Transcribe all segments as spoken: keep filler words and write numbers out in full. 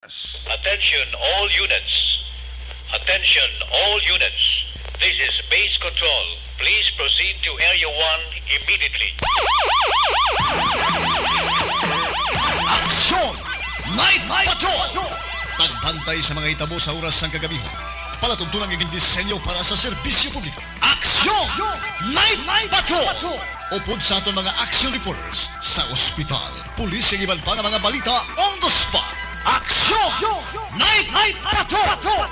Attention all units. Attention all units. This is base control. Please proceed to area one immediately. Aksyon! Night Patrol! Tagbantay sa mga hitabo sa oras sang kagabi. Palatuntunan nga gindisenyo para sa serbisyo publiko. Aksyon! Night Patrol! Upod sa aton mga action reporters sa ospital, pulis, kag iban pa nga mga balita on the spot. Aksyon! Night Patrol!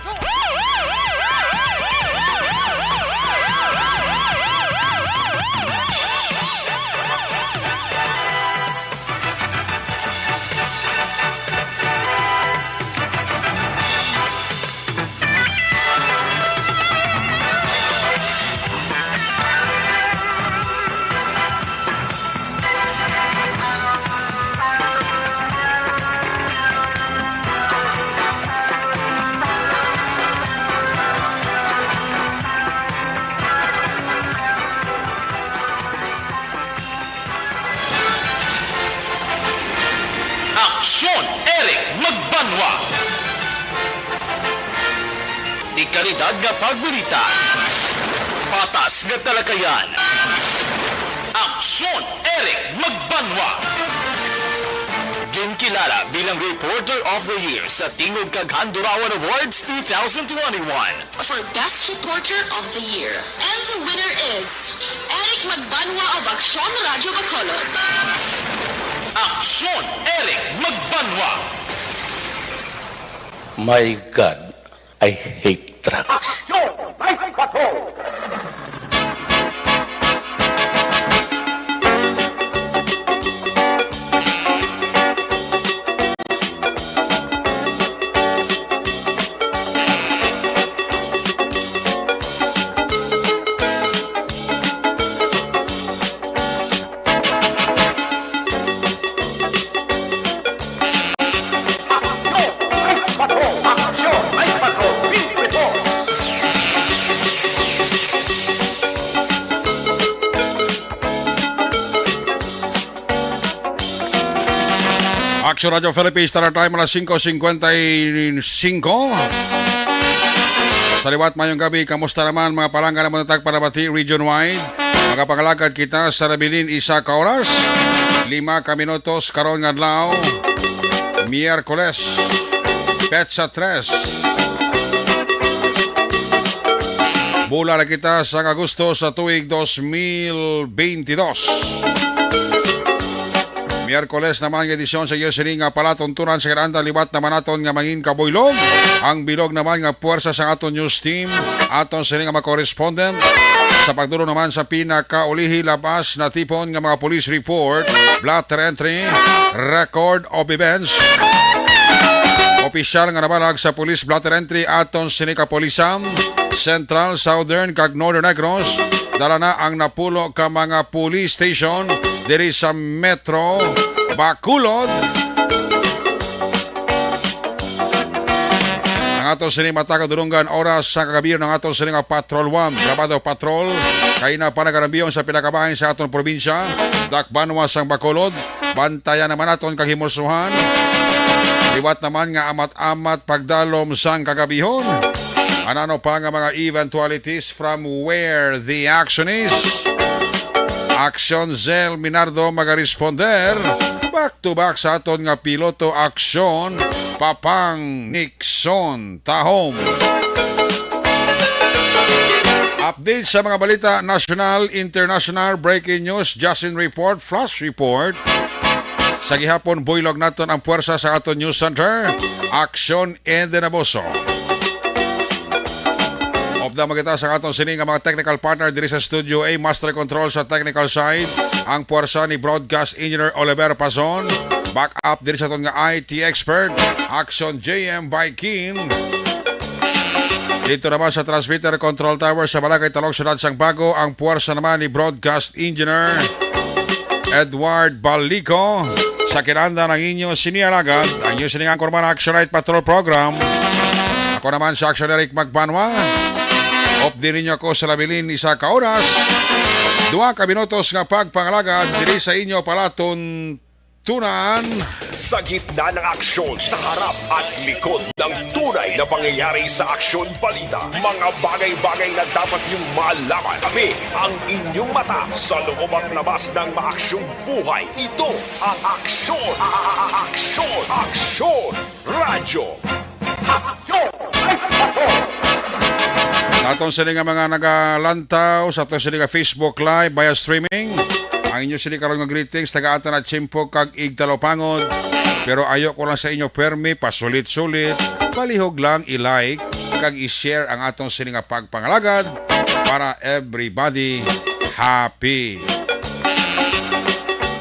Aksyon, Eric Magbanwa. Dekalidad nga pagbalita, patas nga talakayan. Aksyon, Eric Magbanwa. Ginkilala bilang Reporter of the Year sa Tingog kag Handurawan Awards two thousand twenty-one. For Best Reporter of the Year. And the winner is Eric Magbanwa of Aksyon Radyo Bacolod. Aksyon, Eric Magbanwa. My God, I hate drugs. Aksyon! Night Patrol! Action Radio Philippines, Standard Time, alas singko singkwenta y singko. Sa liwat, mayong gabi. Kamusta naman, mga palangga nga matatag panabati region-wide? Magapangalagad kita sa nabilin isa ka oras, lima ka minutos karon nga adlaw, Miyerkules, petsa tres. Bulan na kita sang Agosto sa tuig dos mil beintidos. Miyerkules naman nga edisyon sa iyo sini nga palatuntunan sa kinahanglan. Liwat naman naton nga mangin kabuylog ang bilog naman nga puwersa sa aton news team, aton sini nga mga correspondent. Sa pagdulong naman sa pinakaulihi, labas natipon nga mga police report, blotter entry, record of events, opisyal nga nabalag sa police blotter entry, aton sini kapulisan, Central, Southern, kag Northern Negros. Dala na ang napulo ka mga police station diri sa Metro Bacolod. Ang ato sini mata kadulungan, oras sa kagabi, ang ato sini nga Patrol One, Grabado Patrol, kay na pa nagarambiyon sa pila ka bahin sa aton probinsya, dakbanwa sang Bacolod. Bantayan naman naton kag himulsuhan. Liwat naman nga amat-amat pagdalom sang kagabihon. Ano-ano pa nga mga eventualities from where the action is? Action Zell Minardo magaresponder. Back to back sa aton nga piloto aksyon, Papang Nixon Tahom. Update sa mga balita, national, international, breaking news, Justin Report, Flash Report. Sa gihapon, buylog naton ang puwersa sa aton news center, Action and Dinaboso. Upda mo kita sa aton sini nga mga technical partner diri sa Studio A, Master Control sa technical side, ang puwersa ni Broadcast Engineer Oliver Pazon, backup diri sa aton nga I T expert, Action J M by Kim. Dito naman sa transmitter control tower sa Barangay Talog, Siyudad sang Bago, ang puwersa naman ni Broadcast Engineer Edward Balico. Sa kinanda ng inyo sini alagad, ang inyo sining anchorman, Action Night Patrol Program. Ako naman sa Action, Eric Magbanwa. Updi ninyo ako sa labilin isa ka oras, dua ka minutos nga pagpangalagad diri sa inyo palaton Pagtunan. Sa gitna ng aksyon, sa harap at likod ng tunay na pangyayari sa Aksyon Balita, mga bagay-bagay na dapat niyong malaman. Kami ang inyong mata sa loob at labas ng maaksyong buhay. Ito ang Aksyon, Aksyon, Aksyon Radyo. Aksyon! Sa aton sini nga mga nagalantaw sa aton sini nga Facebook Live via streaming, ang inyo sini karon nga greetings, tagaan ta na Chimpo kag Igtalopangod. Pero ayo ko lang sa inyo permi, pasulit-sulit, palihog lang i-like kag i-share ang aton sini nga pagpangalagad para everybody happy.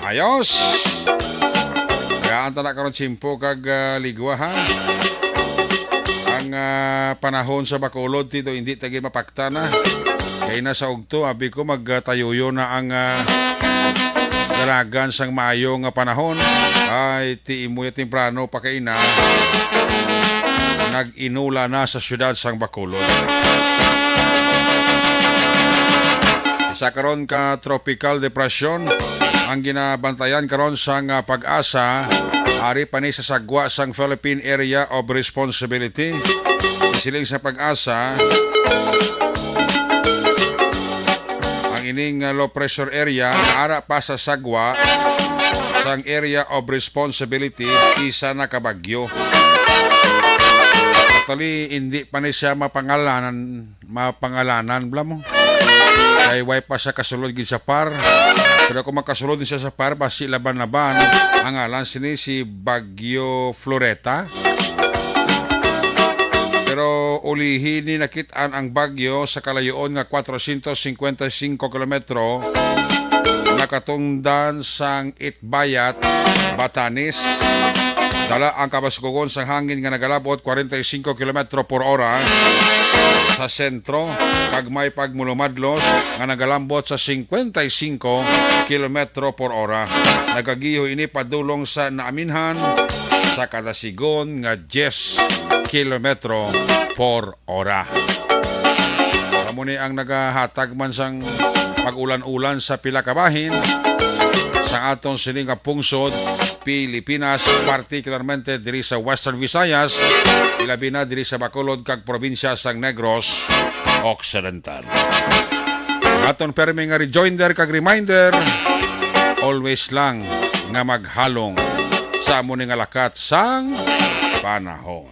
Ayos! Tagaan ta na karon Chimpo kag, ah, Ligwa, ha? Ang, ah, panahon sa Bacolod, tito, hindi ta gid mapakta na. Kay na sa ugto, abi ko, magtayuyo na ang, ah, dalagan sang maayo nga panahon. Ay, ti imo ya temprano pa kay na. Nag-inula na sa siyudad sang Bacolod. Isa karon ka tropical depression ang ginabantayan karon sang, ah, PAGASA, ari pa ni sa sagwa sang Philippine Area of Responsibility. Siling sa PAGASA, ang ining, ah, low pressure area ara pa sa sagwa sang Area of Responsibility, isa na ka bagyo. Actually, hindi pa ni siya mapangalanan, mapangalanan, bala mo. Kay way pa siya kasulod gid sa PAR. Pero kung magkasulod ni siya sa PAR, basi laban-laban ang ngalan sini si Bagyo Floreta. Pero ulihi ni nakit-an ang bagyo sa kalayoon nga kwatrocientos cincuenta y cinco kilometro, nakatungdan sang Itbayat, Batanes. Dala ang kabaskugon sang hangin nga nagalabot kwarenta y cinco kilometro por ora sa sentro, kag may pagmulumadlos nga nagalambot sa cincuenta y cinco kilometro por ora. Nagagiho ini padulong sa naaminhan sa kada sigon nga diyes kilometro por ora. Amo ni ang nagahatag man sang pag-ulan-ulan sa pila ka bahin sa aton sini nga pungsod, Pilipinas, partikularmente diri sa Western Visayas, ilabi na diri sa Bacolod kag probinsya sang Negros Occidental. Aton permi nga rejoinder kag reminder, always lang nga maghalong sa amo ni nga lakat sang panahon.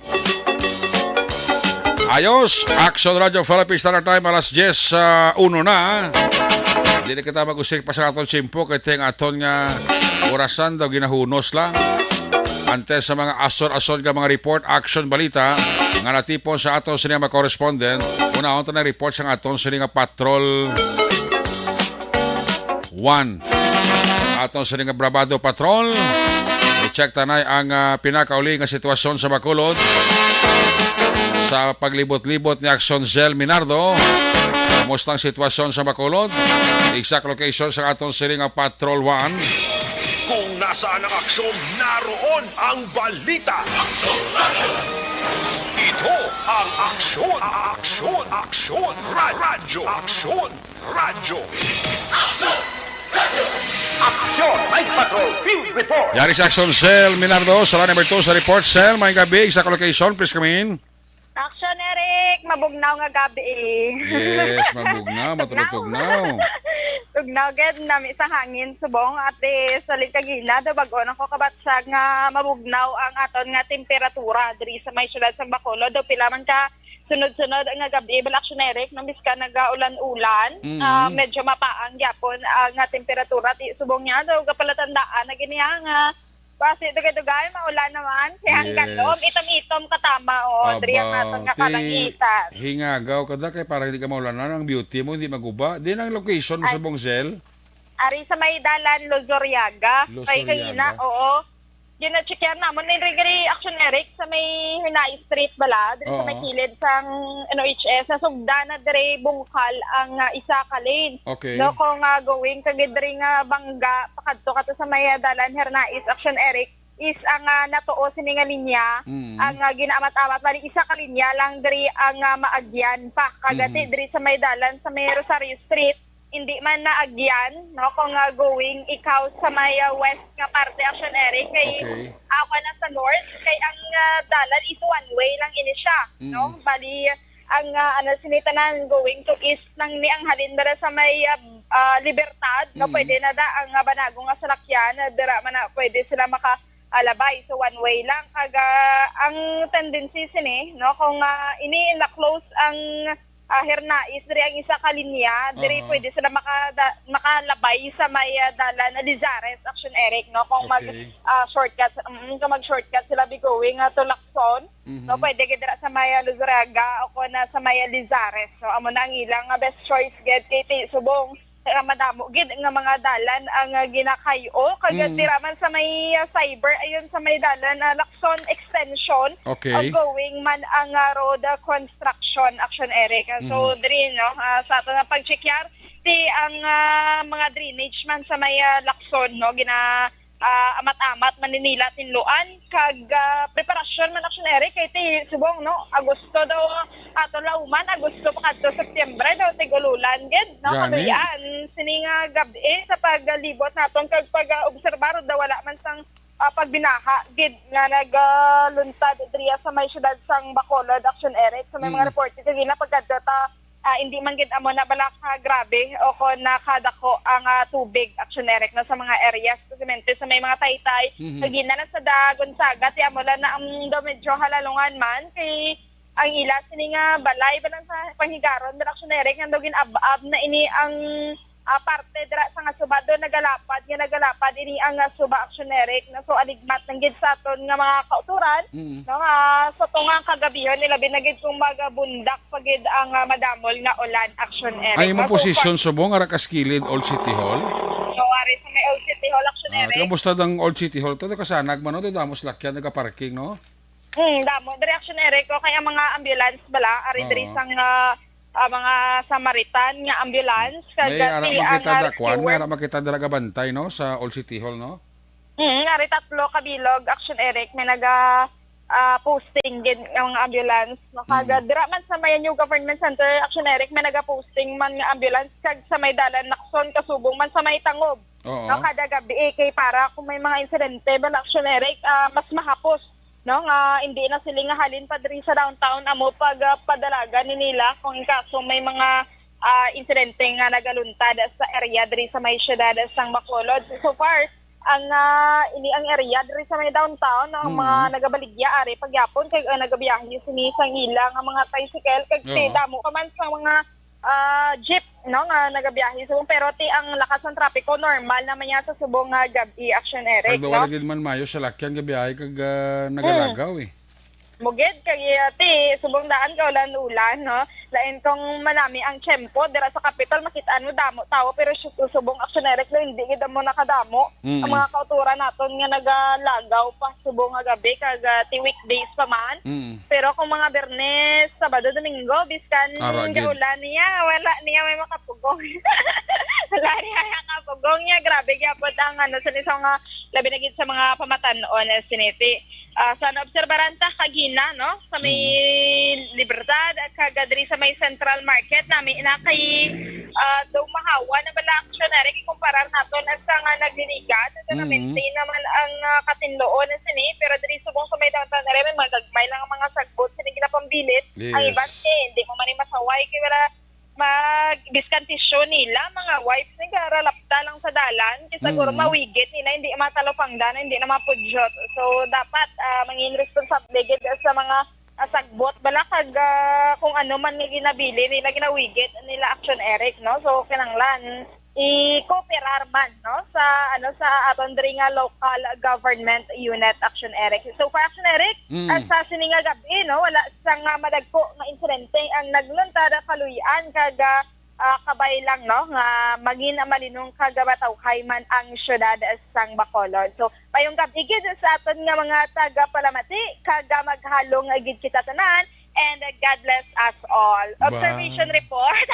Ayos, Action Radio Philippines Standard Time, alas diyes, ah, uno na. Di na kita mag-usik pa sa aton tiyempo, kay ang aton nga orasan daw ginahunos lang. Antes sa mga asor-asor nga mga report, action, balita nga natipon sa aton sini nga mga correspondent, unahon ta na report sa aton sini nga patrol one. Aton sini nga Bravado Patrol. I-check tanay ang, ah, pinakauli nga sitwasyon sa Bacolod. Sa paglibot-libot ni Action Zell Minardo, kamusta ang sitwasyon sa Bacolod? Exact location sa aton sini nga Patrol one. Kung nasaan ang aksyon, naroon ang balita. Ito ang Aksyon, Aksyon, Aksyon, Ra-, Radyo Aksyon. Radyo. Action! Night Patrol Field Report! Yari si Action Cell Minardo sa line number two sa report. Cell, may gabi sa location. Please come in. Action, Eric! Mabugnaw nga gabi. Yes, mabugnaw, matulog-tugnaw. Tugnaw gid, nami sa hangin, subong. Ate, salit kagina, daw bag-o na ko kabatsag nga mabugnaw ang aton nga temperatura diri sa may siyudad sa Bacolod. Daw pila man ka sunod-sunod nga gabi, bala, Action Eric, no, miska nagaulan-ulan, mm, ah, medyo mapaang gyapon ang, ah, temperatura. Ti-, subong niya, daw gapalatandaan na gini, ah, nga basi dugay-dugay maulan naman. Kay hanggang, yes, doon, itom-itom katama, oh, diri ang aton nga kalangitan. Hingagaw ka da, kay parang di ka maulanan, ang beauty mo, hindi maguba. Din ang location mo sa Bongcel? Ari sa may dalan, Luzuriaga. Kay kagina, oo. Gina-checkyan namon ni Gregory Action Eric sa may Hernais Street bala, diri sa may kilid sang N O H S, nasugda na diri bungkal ang, ah, isa ka lane. Okay. No, kung, ah, going ka gid diri nga bangga pakadto kato sa may, ah, dalan Hernais Action Eric is ang, ah, natuo sini nga linya, mm, ang, ah, ginaamat-amat, bali isa ka linya lang diri ang, ah, maagyan pa. Kagati, mhm, diri sa may dalan sa may Rosario Street, hindi man naagyan, no, kung, ah, going ikaw sa may, ah, west nga parte, Action Eric, kay Okay. ako na sa north, kay ang, ah, dalan is one way lang ini siya, no? Mm. Bali, ang, ah, ano, sini tanan going to east lang ni ang halin dira sa may, ah, ah, Libertad, no? Mm. Pwede na da ang, ah, banago nga salakyan, ah, dira man na pwede sila maka, ah, labay. So, one way lang. Kag, ah, ang tendency sini, no, kung, ah, ini na-close ang, ah, Hernais, diri ang isa ka linya, diri Aha. pwede sila makada-, makalabay sa may, ah, dalan na Lizares, Action Eric, no? Kung mag, Okay. ah, shortcut, mm, kung mag-shortcut sila be going, ah, to Lacson, Mhm. no? Pwede gid dira sa may, ah, Luzuraga o kung na sa may, ah, Lizares. So, amo na ang ilang, ah, best choice gid kay ti-, subong nga madamo gid nga mga dalan ang, ah, ginakay-o, kag Mm. dira man sa may, ah, cyber, ayun, sa may dalan, ah, Lacson Extension, Okay. ongoing man ang, ah, road, ah, construction, Action Eric. So, Mhm. diri, no, ah, sa ato nga pag-checkar, ti ang, ah, mga drainage man sa may, ah, Lacson, no, gina-, ah, amat-amat man ni nila tinluan, kag, ah, preparasyon man, Action Eric, kay ti subong, no, Agosto daw ato lauman, Agosto pa kadto Setyembre daw tig-ululan gid, no? Gani. Kaluy-an sini nga gab-i sa paglibot naton kag pag-obserbar daw wala man sang, ah, pagbinaha gid nga nagaluntad diriya sa may siyudad sang Bacolod, Action Eric. So, may mga Mm. reporte kagina pagkadto ta, ah, hindi man gid amo na bala ka grabe o kon nakadako ang, ah, tubig, Action Eric, no, sa mga areas, especially sa may mga taytay. Mhm. Kagina lang sa da Gonzaga, ti amo lang na ang daw medyo halalungan man kay ang ila sini nga balay ba lang sa panghigaron, Action Eric, nga daw gin-ab-ab na ini ang, ah, parte dira sa nga suba, daw nagalapad nga nagalapad ini ang, ah, suba, Action Eric, no? So, aligmat lang gid sa aton nga mga kauturan, Mm. no, nga sa tunga ang kagabihon, ilabi na gid kung magabundak pa gid ang, ah, madamol nga ulan, Action Eric, Ay, no? Imo So, posisyon, subong, ara ka sa kilid Old City Hall? No, ari sa may Old City Hall, Action Ah, Eric. Kamusta ang Old City Hall? Todo kasanag man, no? Todo damo salakyan, nagaparking, no? Hmm, damo. Diri, Action Eric, o kay ang mga ambulance bala, ari diri Oo. sang, ah, ah, mga Samaritan nga ambulance, kag May ara ti man kita ang da-, kuan, may R Q. ara man kita dala gabantay, no, sa Old City Hall, no? Hmm, ari tatlo ka bilog, Action Eric, may naga, ah, posting gid nga mga ambulance, no? Kag, Mm. ah, dira man sa may New Government Center, Action Eric, may naga-posting man nga ambulance, kag sa may dalan Lacson kasubong man sa may Tangob. Oo. No, kada gabi, eh, kay para kung may mga insidente ba, Action Eric, ah, mas mahapos, no, nga hindi na sila nga halin pa diri sa downtown, amo pag, ah, padalagan ni nila kung in kaso may mga, ah, insidente nga nagaluntad sa area diri sa may siyudad sang Bacolod. So far, ang, ah, ini ang area diri sa may downtown, no, ang mga Mm. nagabaligya ari pagyapon kay, ah, nagabiyahe sini sang ila nga mga tricycle kag Oo. damo pa man sa mga ah, jeep, no, nga nagabiyahe subong, pero ti ang lakas ng trapiko normal naman yan sa subong nga gab-i, Action Eric, Although no? Wala gid man mayo sa lakyan nga biyahe kag, ah, nagalagaw, eh. Mugid kay, ah, ti subong daan ka ulan-ulan, no? Lain kung manami ang tiyempo dira sa kapital, makit-an mo damo tawo, pero su-, subong, Action Eric, no, hindi gid mo nakadamo Mm. ang mga kauturan naton nga nagalagaw pa subong nga gabi kag, ah, ti weekdays pa man. Mm. Pero kung mga Biyernes, Sabado, Domingo, biskan Ara gid. Gaulan niya, wala niya may makapugong. Wala niya makapugong niya. Grabe gyapon ang ano, sa iso nga, labi na gid sa mga pamatan-on, eh, siniti. Ah, sa naobserbaran ta kagina, no? Sa may Mm. Libertad at kag diri sa may Central Market, nami na kay, ah, daw mahawa na bala, Action Eric, ikumparar nato na sa nga nagliligat. Ito na Mm. maintain naman ang, ah, katinloon na sini, pero diri subong sa may downtown area, may mga gagmay lang ang mga sagbot sa ginapambilit. Ang Yes. iban, eh, hindi mo man masaway kay wala mag, biskan tissue nila, mga wipes ni gara lapta lang sa dalan, kay siguro Mm. mawigit nila, hindi matalupangdan, hindi na mapudyot. So, dapat, ah, mangin responsable gid sa mga, ah, sagbot bala kag, ah, kung ano man nga ginabili nila, ginawigit nila, Action Eric, no? So, kinahanglan i-cooperar man, no, sa, ano, sa aton diri nga local government unit, Action Eric. So far, Action Eric, Mm. at sa sini nga gabi, no, wala sang, ah, madagko nga insidente ang nagluntad, kaluy-an kag, ah, ah, kabay lang, no, nga mangin malinong kag matawhay man ang siyudad sang Bacolod. So, mayong gabi gid sa aton nga mga tagapalamati, kag, ah, maghalong gid kita tanan, and, uh, God bless us all. Ba- Observation report.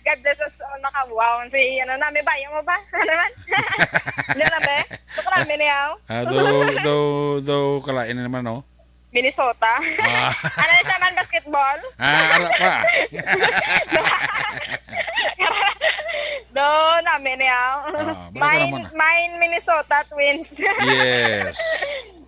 God bless us all, makabuang. Si, ano na, may bayo mo ba? Ano man? Hindi na, be? Ito ka namin, yaw. Ah, do, do, do, kalain na naman, no? Minnesota. Ah. Ano na siya man, basketball? Ah, ara pa. Yeah. Ah, bala ka Mine, naman, ah. Mine, Minnesota Twins. Yes.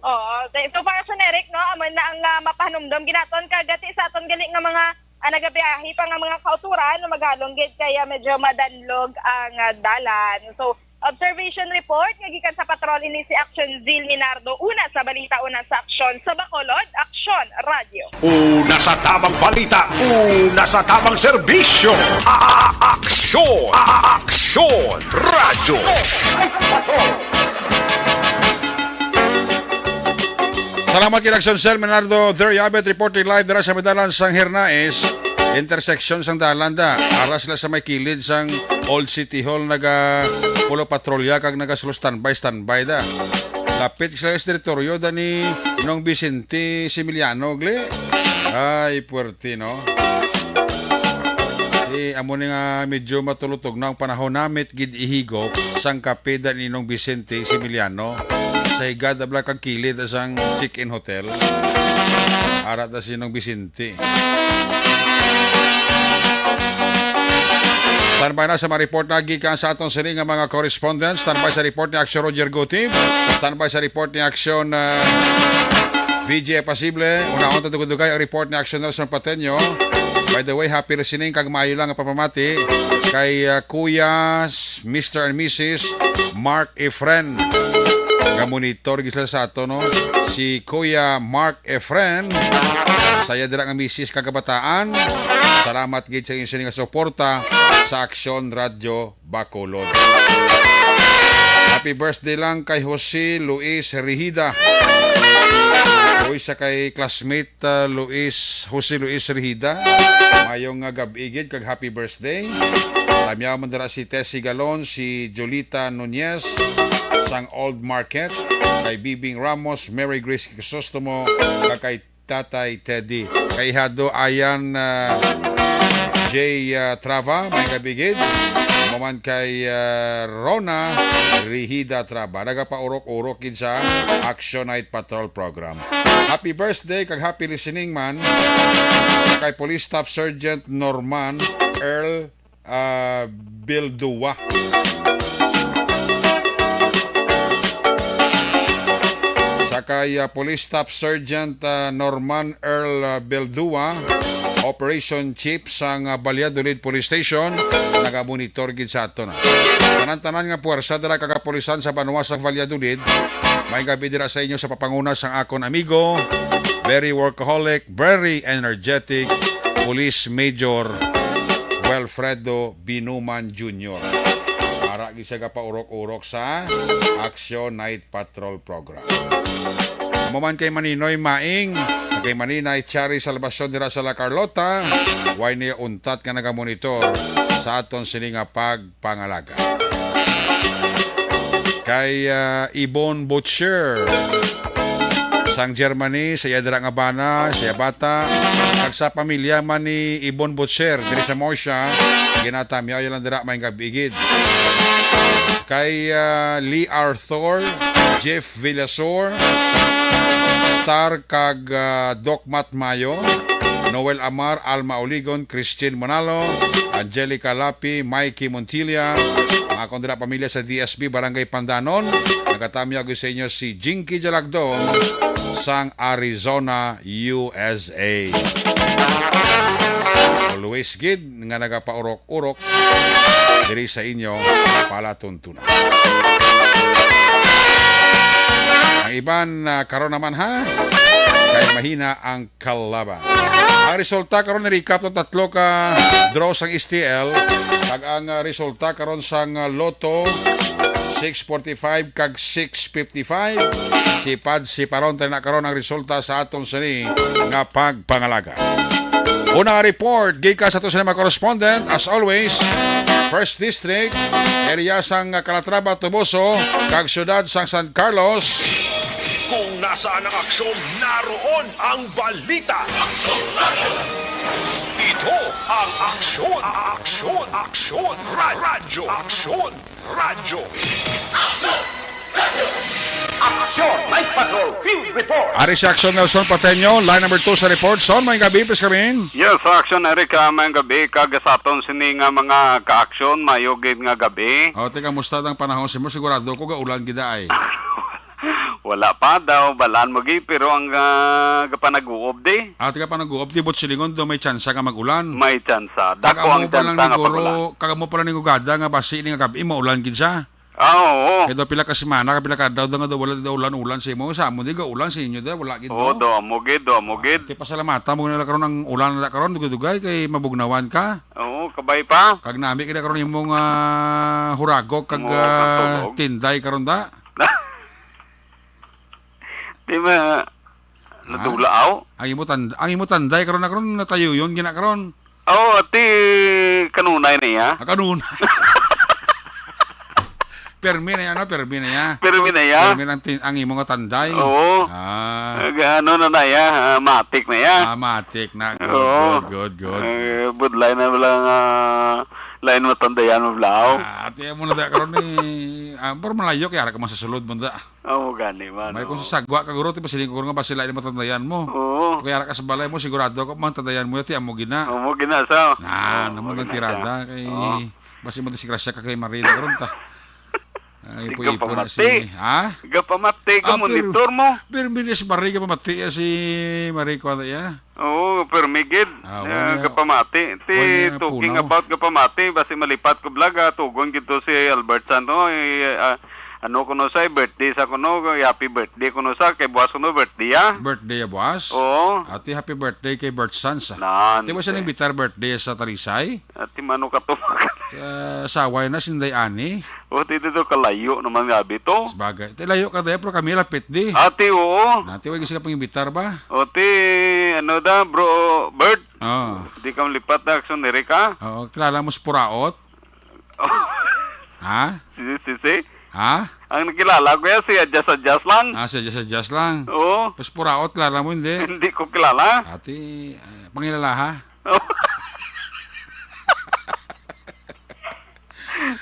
Oo. Th-, so far, Sir Eric, no, amo na ang, ah, mapahanumdom ginaton kagati sa aton gali nga mga, ah, nagabiyahe pa nga mga kauturan, no, magalong gid kaya medyo madanlog ang, ah, dalan. So, observation report nga gikan sa patrol ini si Action Zil Minardo. Una sa balita, una sa aksyon sa Bacolod, Aksyon Radyo. Una sa tamang balita, una sa tamang serbisyo. A-, Aksyon, A-, Aksyon Radyo. Salamat kay Aksyon Cell Menardo Deriabet, reporting live dira sa may dalan sang Hernaez, intersection sang dalan da. Ara sila sa may kilid sang Old City Hall, naga pulo patrolya kag naga standby, standby da. Lapit sila sa teritoryo da ni Nong Vicente Similiano, gle. Ay, puwerte, no? Eh, amo ni nga medyo matulutog na ang panahon, namit gid ihigop sang kape da ni Nong Vicente Similiano sa higad abla kag kilid sang Chicken Hotel. Ara ta si Nong Vicente. Standby na sa mga report na gikan sa aton sini nga mga correspondents. Standby sa report ni Action Roger Gutib. Standby sa report ni Action, ah, B J Pasible. Unahon ta dugay-dugay ang report ni Action Nelson Pateño. By the way, happy listening kag maayo lang nga pamamati kay, ah, Kuya s-, Mister and Missus Mark Efren. Nga monitor gid sila sa ato, no? Si Kuya Mark Efren, saya dira nga misis kag kabataan. Salamat gid sa inyo sini nga suporta sa Aksyon Radyo Bacolod. Happy birthday lang kay Jose Luis Rehida. Uy, sa kay classmate, uh, Luis, Jose Luis Rehida. Mayong nga gab-i gid kag happy birthday. Tamyaw man dira si Tessie Galon, si Jolita Nunez sang Old Market, kay Bibing Ramos, Mary Grace Crisostomo, kag kay Tatay Teddy. Kay Hado Ayan, ah, J, ah, Trava, may gab-i gid. Maman kay, ah, Rona Rihida Trava. Nagapaurok-urok gid sa Action Night Patrol Program. Happy birthday kag happy listening man kay Police Staff Sergeant Norman Earl, ah, Bildua. Sa kay, ah, Police Staff Sergeant, ah, Norman Earl, ah, Bildua, Operation Chief sang, ah, Valladolid Police Station, nagamonitor gid sa ato na. Tanan-tanan nga puwersa dira kagapulisan sa banwa sa Valladolid, may gab-i dira sa inyo sa papanguna sang akon amigo, very workaholic, very energetic, Police Major Wilfredo Binuman Junior. Ara gid siya gapaurok-urok sa Action Night Patrol Program. Amo man kay Maninoy Maing, kay Maninay Chari Salvacion dira sa La Carlota, way niya untat nga nagamonitor sa aton sini nga pagpangalaga. Kay, ah, Ibon Butcher sang Germany, sa iya dira nga bana, sa iya bata, kag sa pamilya man ni Ibon Butcher diri sa Murcia, ginatamyaw lang dira may gab-i gid. Kay, ah, Lee Arthur, Jeff Villasor, Star kag, ah, Doc Matt Mayo, Noel Amar, Alma Oligon, Christine Manalo, Angelica Lapi, Mikey Montilla, ang akon dira pamilya sa D S B Barangay Pandanon. Nagatamyaw gid sa inyo si Jinky Jalagdon sang Arizona, U S A. Always gid nga nagapaurok-urok diri sa inyo palatuntunan. Ang iban, ah, karon naman, ha? Kay mahina ang kalaban. Ang resulta karon, recap to, tatlo ka draw sang S T L. Kag ang, ah, resulta karon sang, ah, Lotto, six forty-five kag six fifty-five. Sipad, siparon tayo na karon ang resulta sa aton sini nga pagpangalaga. Una nga report gikan sa ato sa mga correspondent, as always, First District, area sang Calatrava, Toboso, kag siyudad sang San Carlos. Kung nasaan ang aksyon, naroon ang balita. Ito ang Aksyon, Aksyon, Aksyon, Ra-, Radyo, Aksyon, Radyo. Aksyon! Night Patrol! Field Report! Ari si Aksyon Nelson Pateño, line number two sa report. Son, may gabi, please, kami. Yes, Aksyon Eric, ah, may gabi, kag sa aton sini nga mga ka-aksyon, mayo gid nga gabi. O, ti, kamusta ang panahon sa imo? Sigurado ko gaulan gid ay. Wala pa daw, balaan mo gid, pero ang, ah, gapanag-uob di. Ah, ti, gapanag-uob, ti, but silingon daw may tsansa nga mag-ulan. May tsansa. Dako ang tsansa nga pag-ulan. Kag amo pala ni gugada nga basi ni nga gab-i maulan gid siya. Ah, oo. Kay daw pila ka semana, ka pila ka adlaw daw nga daw wala daw ulan-ulan sa imo. Sa amo di gaulan, sa inyo daw wala gid, no? Oo, daw amo gid, daw amo gid. Ah, kay pasalamatan mo nila karon ang ulan na karon, dugay-dugay kay mabugnawan ka. Oo, kabay pa. Kag nami kita karon imong, ah, huragok kag, ah, tinday karon da. Di ba, nadula, aw? Ang imo tand-, ang imo tanday karon na karon, natayuyon gina karon. Oh, ti kanunay na iya. Ah, kanunay. Permi na iya, no? Permi na iya. Permi na iya. Permi na ang tin-, ang imo nga tanday. Oo. Ah. Nag-, ano na na iya, ah, matik na iya. Ah, matik na. Good, oo, good, good, good. Eh, budlay na wala nga lain matandayan mo, Blau. Ah, ati mo na da karon ni, ah, pero malayo kay ara ka man sa sulod mo da. Amo gani man, may kung oo, sa sagwa ka, guro, ti, pasiling ko nga basi lain matandayan mo. Oo. Kaya ara ka sa balay mo, sigurado ko matandayan mo, ti, amo gina. Amo gina sa. Na, oo, namo amo gina tirada sa. Kay, oo, basi madisgrasya ka kay Marina karon ta. Ay, di ka ipo-ipo na pamati si, ha? Gapamati ka, ah, monitor mo. Pero, pero minis Marie, gapamati ya si Marie, kuwan ya. Oo, permi gid. Ah, ah, wala, gapamati. Ti, wala talking punaw about gapamati, basi malipat ko vlog, ah, tugon gid to si Albert Santo. Eh, ah, ano kuno sa birthday sa kuno, happy birthday kuno sa, kay buwas kuno birthday, ah. Birthday ya buwas? Oo. Ati, happy birthday kay Bert Sansa. Nan, ti, wa siya te nagbitar birthday sa Talisay? Ati, mano ka to? Sa saway na, sinday ani. O, ti, dito kalayo naman nga abi to. Sabagay. Ti, layo ka daya, pero kami lapit di. Ati, oo. Ati, wa gyud sila pangimbitar ba? O, ti, ano da, bro, Bert? Oo. Di ka malipat na, Aksyon Eric, ha? Oo, kilala mo si Puraot? Ha? Si, si, si? Ha? Ang nakilala ko yan, si Adjust Adjust lang. Ah, si Adjust Adjust lang. Oo. Tapos Puraot, kilala mo, hindi? Hindi ko kilala. Ati, eh, pangilala, ha?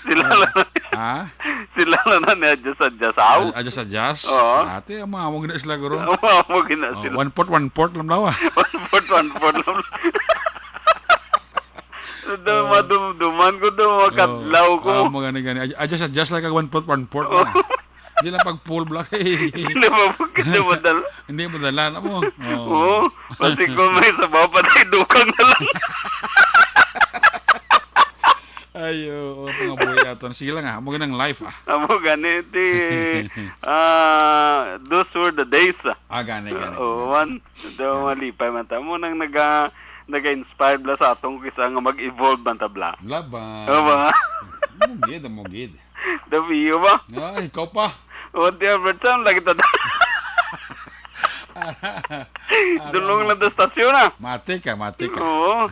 Sila lang. Ha? Sila lang na ni Adjust Adjust, aw? Ad-, Adjust Adjust? Oo. Ati, ang mga amo gina sila, guro. Ang mga amo gina sila. Oh, one fourth, one fourth lang daw, ah. One fourth, one fourth lang. Daw, oh, madumduman ko daw, makadlaw ko. Oh, amo gani, gani. Adjust, adjust lang kag one fourth, one fourth lang. Hindi lang pag full black, eh. Hindi na mapag-, hindi madala. Hindi madala na mo. Oo. Oo. Basi kung may sabaw pa tayo, dukang na lang. Ay, oo, mga buhay aton. Sige lang, ah. Amo ganang life, ah. Amo gani, ti, ah, those were the days, ah. Ah, gani, gani, oo, gani. One, daw, gani, malipay man ta. Amo nang naga-, naga-inspire bala sa atong kisa nga mag-evolve man ta bala. Laban. Oo ba? Amo gid, amo gid. Daw iyo ba? Ah, ikaw pa. O, di, Albert, saan lagi ta? Ara, ara, dulong na ta stasyon, ah. Matik ka, matik ka. Oo.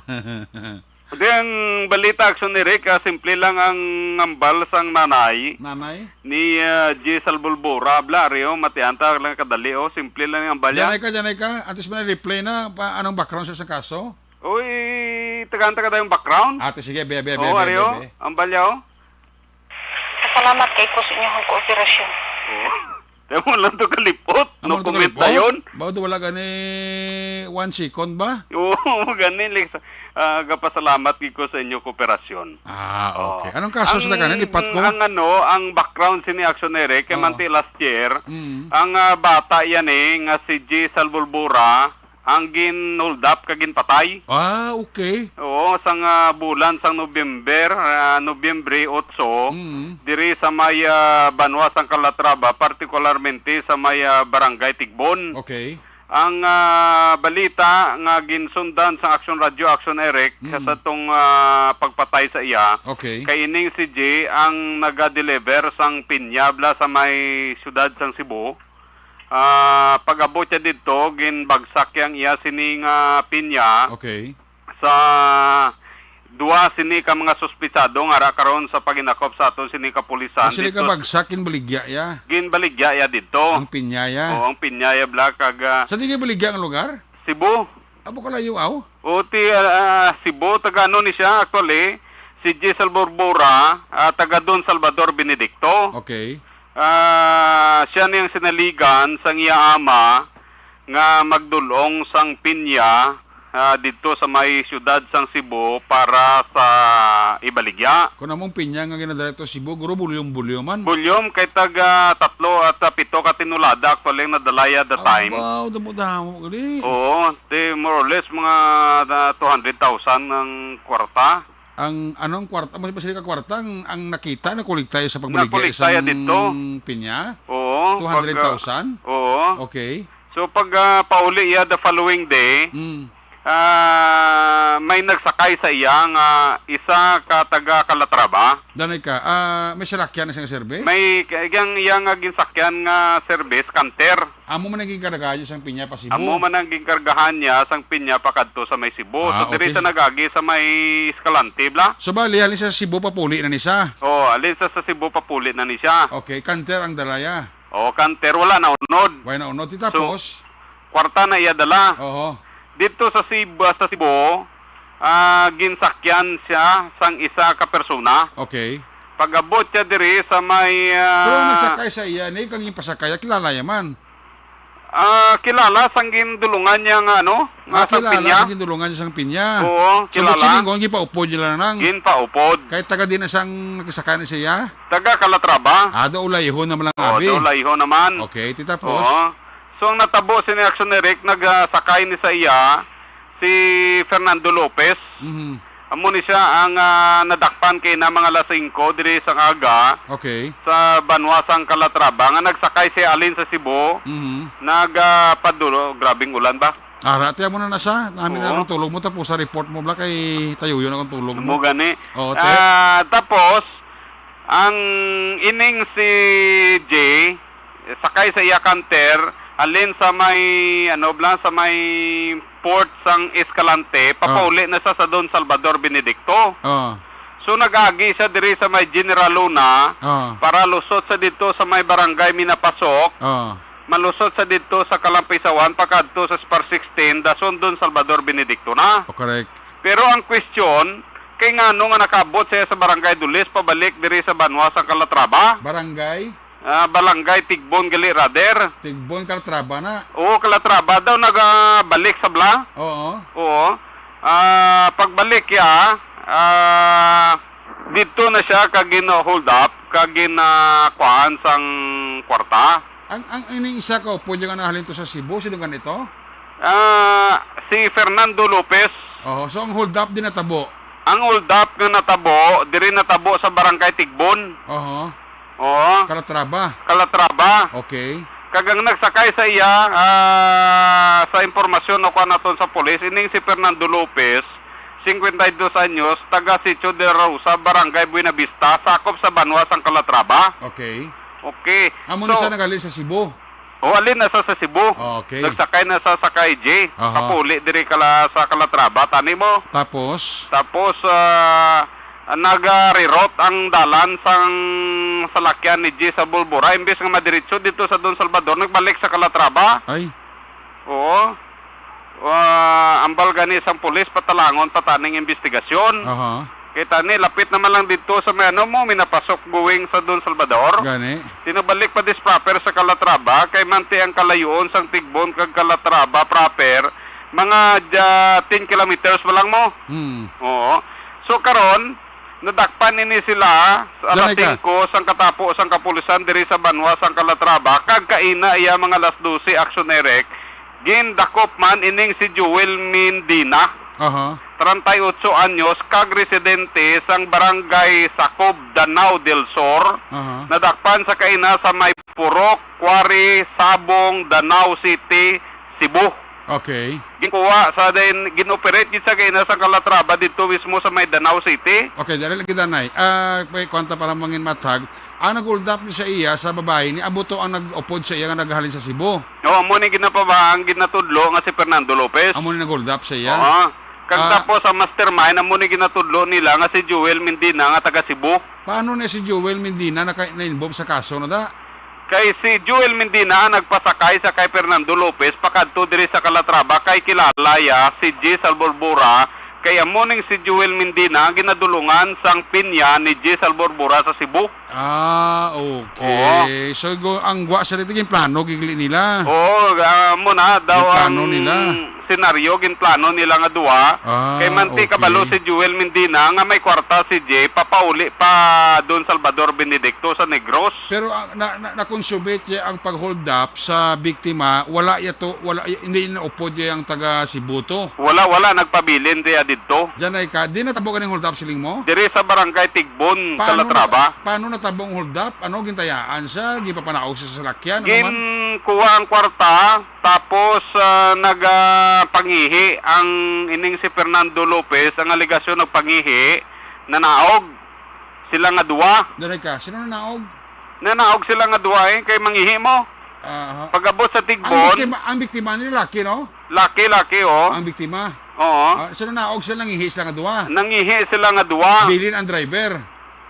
Di, ang balita, Aksyon Eric, ah, simple lang ang ambal sang nanay. Nanay? Ni, ah, G Salbulbura, bla, ari, oh, matian ta lang kadali, oh, simple lang ang ambal niya. Diyan ay ka, diyan ay ka. Antes mo na replay na, pa, anong background sa isang kaso? Uy, tagaan ta ka tayong background? Ate, sige, be, be, be, oh, be, ari, be, oh, be. Ambal niya, oh. Salamat kay ko sa inyong kooperasyon. Oh. Kaya mo lang to kalipot. Amo no lang to comment kalipot? Dayon. Bago to wala gani one second ba? Oo, gani, Lex. Ah, gapasalamat gid ko sa inyo kooperasyon. Ah, okay. Oh. Anong kaso sila gani? Lipat ko? Ang ano, ang background sini Aksyon Eric, kay, oh, manti last year, mm, ang, ah, bata yan eh, nga si G Salbulbura, ang gin-hold up kag ginpatay. Ah, okay. Oo, sang, ah, bulan sang November, ah, Nobyembre otso, mm, diri sa may, ah, banwa sang Calatrava, partikularmente sa may, ah, Barangay Tigbon. Okay. Ang, ah, balita nga ginsundan sang Aksyon Radyo, Aksyon Eric, mm, sa tong, ah, pagpatay sa iya, okay, kay ining si G ang naga-deliver sang pinya bala sa may siyudad sang Cebu. Ah, pag-abot siya didto, ginbagsak yang iya sini nga pinya, okay, sa duha sini ka mga suspitsado nga ara karon sa paginakop sa aton sini kapulisan. Sini ka didto, bagsak, ginbaligya ya? Ginbaligya ya didto. Ang pinya ya? Oo, ang pinya ya, bala, kag, ah, sa di ginbaligya nga lugar? Cebu. Abo kalayo, aw? O, ti, ah, Cebu, taga ano ni siya, actually, si G Salbulbura, ah, taga Don Salvador Benedicto. Okay. Ah, siya niyang sinaligan sang iya ama nga magdul-ong sang pinya, ah, didto sa may siyudad sang Cebu para sa ibaligya. Kung among pinya nga ginadala to Cebu, guro, bulyom-bulyom man. Bulyom kay taga tatlo at, ah, pito ka tinulada actually ang nadala iya the time. Abaw, damo-damo, gali. Oo, di more or less mga, ah, two hundred thousand ang kwarta. Ang anong kwarta, mas, mas ka kwarta ang, ang nakita, nakolekta sa pagbaligya Nakolekta iya sang dito. Pinya? Oo, pag, ah, Two hundred thousand? Oo. Okay. So, pag, ah, pauli iya the following day, Mm. ah, may nagsakay sa iya nga isa ka taga Calatrava. Danay ka, ah, may salakyan na siyang service? May, kay ang iya nga ginsakyan nga service, canter. Amo man ang ginkargahan niya sang pinya pa Cebu? Amo man ang ginkargahan niya sang pinya pakadto sa may Cebu. Ah, So, diri okay. sa nag-agi sa may Escalante, bla? So, bali, halin sa Cebu, papuli na ni siya? Oh, halin sa, sa Cebu, papuli na ni siya. Okay, canter ang dala niya? Oh, canter, wala na unod. Wala na unod. Ti So, tapos? kwarta na iya dala. Oho. Dito sa Cebu, sa Cebu, ah, ginsakyan siya sang isa ka persona. Okay. Pag-abot siya diri sa may, ah, Pero ang nagsakay sa iya, ni kang ipasakay, kilala niya man. Ah, kilala sang gindulungan niya nga, ano, nga Ah, sang kilala pinya. Sa gindulungan niya sang pinya. Oo, So, kilala. Siningon, gipaupod niya lang. Ginpaupod. Kahit taga di na sang nagsakay na siya? Taga Calatrava. Ah, do ulayhon naman lang, Oo, abi. do ulayhon naman. Okay, ti tapos? Oo. So, ang natabo sini, Action Eric, nagsakay ni sa iya si Fernando Lopez. Mhm. Amo ni siya ang, ah, nadakpan kay na mga alas singko diri sa aga Okay. sa banwa sang Calatrava nga nagsakay siya alin sa Cebu, Mhm. nag, ah, padulo, grabing ulan ba? Ara, tiyan mo na na siya. Namin na Oo. ang tulog mo, tapos sa report mo, bla, kay tayuyon akong tulog Mo mo. gani. Oo, te. Ah, tapos, ang ining si Jay, sakay sa iya canter, alin sa may, ano, bla, sa may port sang Escalante, Ah. papauli na siya sa Don Salvador Benedicto. Ah. So, nag-agi siya diri sa may General Luna Ah. para lusot sa dito sa may barangay Minapasok. Ah. Malusot sa dito sa Kalampisawan pakadto sa Spar sixteen, dason Don Salvador Benedicto na. Oh, correct. Pero ang question, kay ngano nga nakaabot siya sa Barangay Dulis pabalik diri sa banwa sa Calatrava? Barangay? Ah, Barangay Tigbon gali, rather. Tigbon, Calatrava na. Oo, Calatrava daw nagabalik sa bla. Oo. Oo. Ah, pagbalik ya, ah, dito na siya kag gin-hold up, kag gin, ah, kuhaan sang kwarta. Ang, ang ining isa ka upod nga nahalin to sa Cebu, sino ganito? Ah, si Fernando Lopez. Oho, so ang hold up din natabo? Ang hold up nga natabo, diri natabo sa Barangay Tigbon. Oho. Oo. Calatrava. Calatrava. Okay. Kag ang nagsakay sa iya, ah, sa impormasyon nakuha naton sa pulis, ining si Fernando Lopez, cincuenta y dos anyos, taga Sitio de la Rosa, Barangay Buenavista, sakop sa banwa sang Calatrava. Okay. Okay. Amo na So, siya naghalin sa Cebu? O, alin na sa, sa Cebu. Oh, okay. Nagsakay na sa, sa K J. Aha. Papuli diri kala, sa Calatrava, tani mo. Tapos? Tapos, ah, nag-reroute ang dalan sang salakyan ni G sa Bulbura. Imbes nga madiretso dito sa Don Salvador, nagbalik sa Calatrava. Ay. Oo. Ah, ambal gani sang pulis, patalangon pa taning investigasyon. Aha. Kita ni, lapit naman lang dito sa may ano mo, Minapasok going sa Don Salvador. Gani. Tinabalik pa dis proper sa Calatrava, kay manti ang kalayuon sang Tigbon kag Calatrava proper, mga dya, ten kilometers pa lang mo. Hmm. Oo. So, karon, nadakpan ini sila sa alas Gani ka. singko sang katapo sang kapulisan diri sa banwa sang Calatrava, kag kaina iya mga alas dose, Action Eric, gindakop man ining si Joel Mindina. Aha. treinta y ocho anyos, kag residente sang Barangay Sacob, Danao del Sur, Aha. nadakpan sa kaina sa may Purok, Quarry, Sabong, Danao City, Cebu. Okay. Ginkuha sa din, gin-operate gid sa kaina sa Calatrava dito mismo sa may Danao City. Okay, dali lagi, Danay. Ah, may kwanta para mangin matag. Ang nag-hold up ni sa iya, sa babae, ni amo to ang nag-upod sa iya nga naghalin sa Cebu. Oo, amo ni ginapaba-, ang ginatudlo nga si Fernando Lopez. Amo ni nag-hold up sa iya? Oo. Kag Ah. tapos ang mastermind, amo ni ginatudlo nila nga si Joel Mendina nga taga Cebu. Paano na si Joel Mendina naka-, na-involve sa kaso na da? Kay si Joel Mendina ang nagpasakay sa kay Fernando Lopez pakadto diri sa Calatrava, kay kilala ya si G Salborbora Kay amo ning si Joel Mendina ginadulungan sang pinya ni Jay Salborbora sa Cebu. Ah, okay. Oo. So, go, ang gwa sa dito, ginplano, gigli nila. Oo, ah, amo na daw Ginplano ang nila. senaryo, ginplano nila nga duwa. Ah, Kay manti okay. kabalo si Joel Mendina nga may kwarta si Jay, papauli pa Don Salvador Benedicto sa Negros. Pero ang, na, na, na-consummate niya ang pag-hold up sa biktima, wala ya to, wala, hindi naupod niya ang taga Cebu to. Wala, wala, nagpabilin siya didto. Diyan ay ka, di natabo ganing hold up, siling mo? Diri sa barangay Tigbon, Paano Calatrava. nata-, paano natabo ang hold up? Ano, gintayaan siya? Gipapanaog siya sa salakyan? Ano man? Ginkuha ang kwarta, tapos, ah, nag, ah, pangihi ang ining si Fernando Lopez. Ang alegasyon, nagpangihi, nanaog sila nga duwa. Diyan ay ka, sino nanaog? Nanaog sila nga duwa, eh, kay mangihi mo. Aha. Pag-abot sa Ang Tigbon, biktima, ang biktima ni laki, no? laki, laki, oh. Ang biktima. Oo. Ah, so nanaog sila, nangihi sila nga duwa. Nangihi sila nga duwa. Bilin ang driver.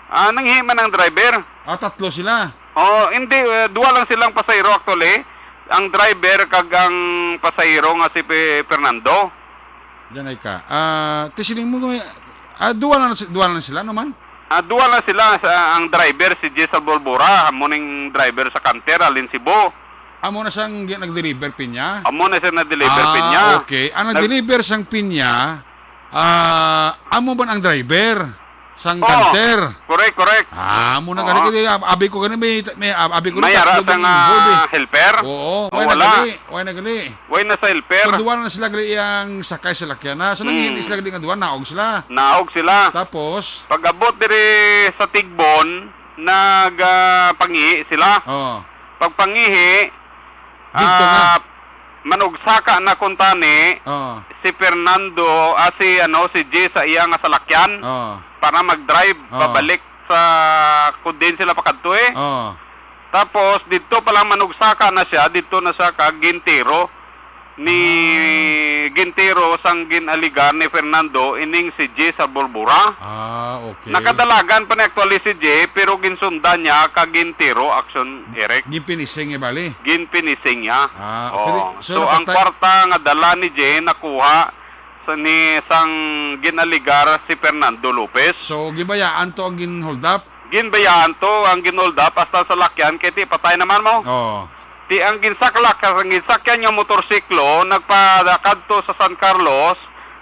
Ah, nangihi man ang driver. Ah, tatlo sila. Oh, hindi, eh, duwa lang silang pasahero actually. Ang driver kag ang pasahero nga si Pe-, Fernando. Diyan ay ka. Ah, ti siling mo, ah, duwa lang si-, duwa lang sila naman? Ah, duwa lang sila sa, ang driver si Jay Salborbora, amo ning driver sa canter, halin Cebu. Amo na siyang gi-, nag-deliver pinya? Amo na siya nag-deliver Ah, pinya. okay. Ang Nag- nag-deliver sang pinya, ah, amo ba ang driver sang Oo. canter? Correct, correct. Ah, amo na Oo. gani, kaya ab-, abi ko gani may, may ab-, abi ko May na ara tatlo sang, gani involved, eh. ah, helper? Oo, O, wala wala. gali, wala na gali. Way na sa helper. So, duwa na sila gali ang sakay sa lakyan na. So, Mm. nangihi sila gali nga duwa, naog sila. Naog sila. Tapos? Pag-abot diri sa Tigbon, nag, ah, pangihi sila. Oo. Pagpangihi, Dito na. ah, manugsaka na kuntani Oo. si Fernando, ah, si, ano, si G sa iya nga salakyan Oo. para mag-drive Oo. pabalik sa kung diin sila pakadto, eh. Oo. Tapos, didto pa lang manugsaka na siya, didto na siya kag gintiro ni Ah. gintiro sang gin-aligar ni Fernando ining si G sa Bulbura. Ah, okay. Nakadalagan pa ni actually si G, pero ginsundan niya kag gintiro, action, Eric. Ginpinising niya, bali? Ginpinising niya. Ah, Oh. okay. So, So, ang napatay- kwarta nga dala ni G nakuha sa ni sang gin-aligar si Fernando Lopez. So, gibayaan to ang gin-hold up? Ginbayaan to ang gin-hold up hasta sa lakyan kay ti patay naman mo. Oo. Ti ang ginsaklak, ang ginsakyan nga motorsiklo nagpadakadto sa San Carlos,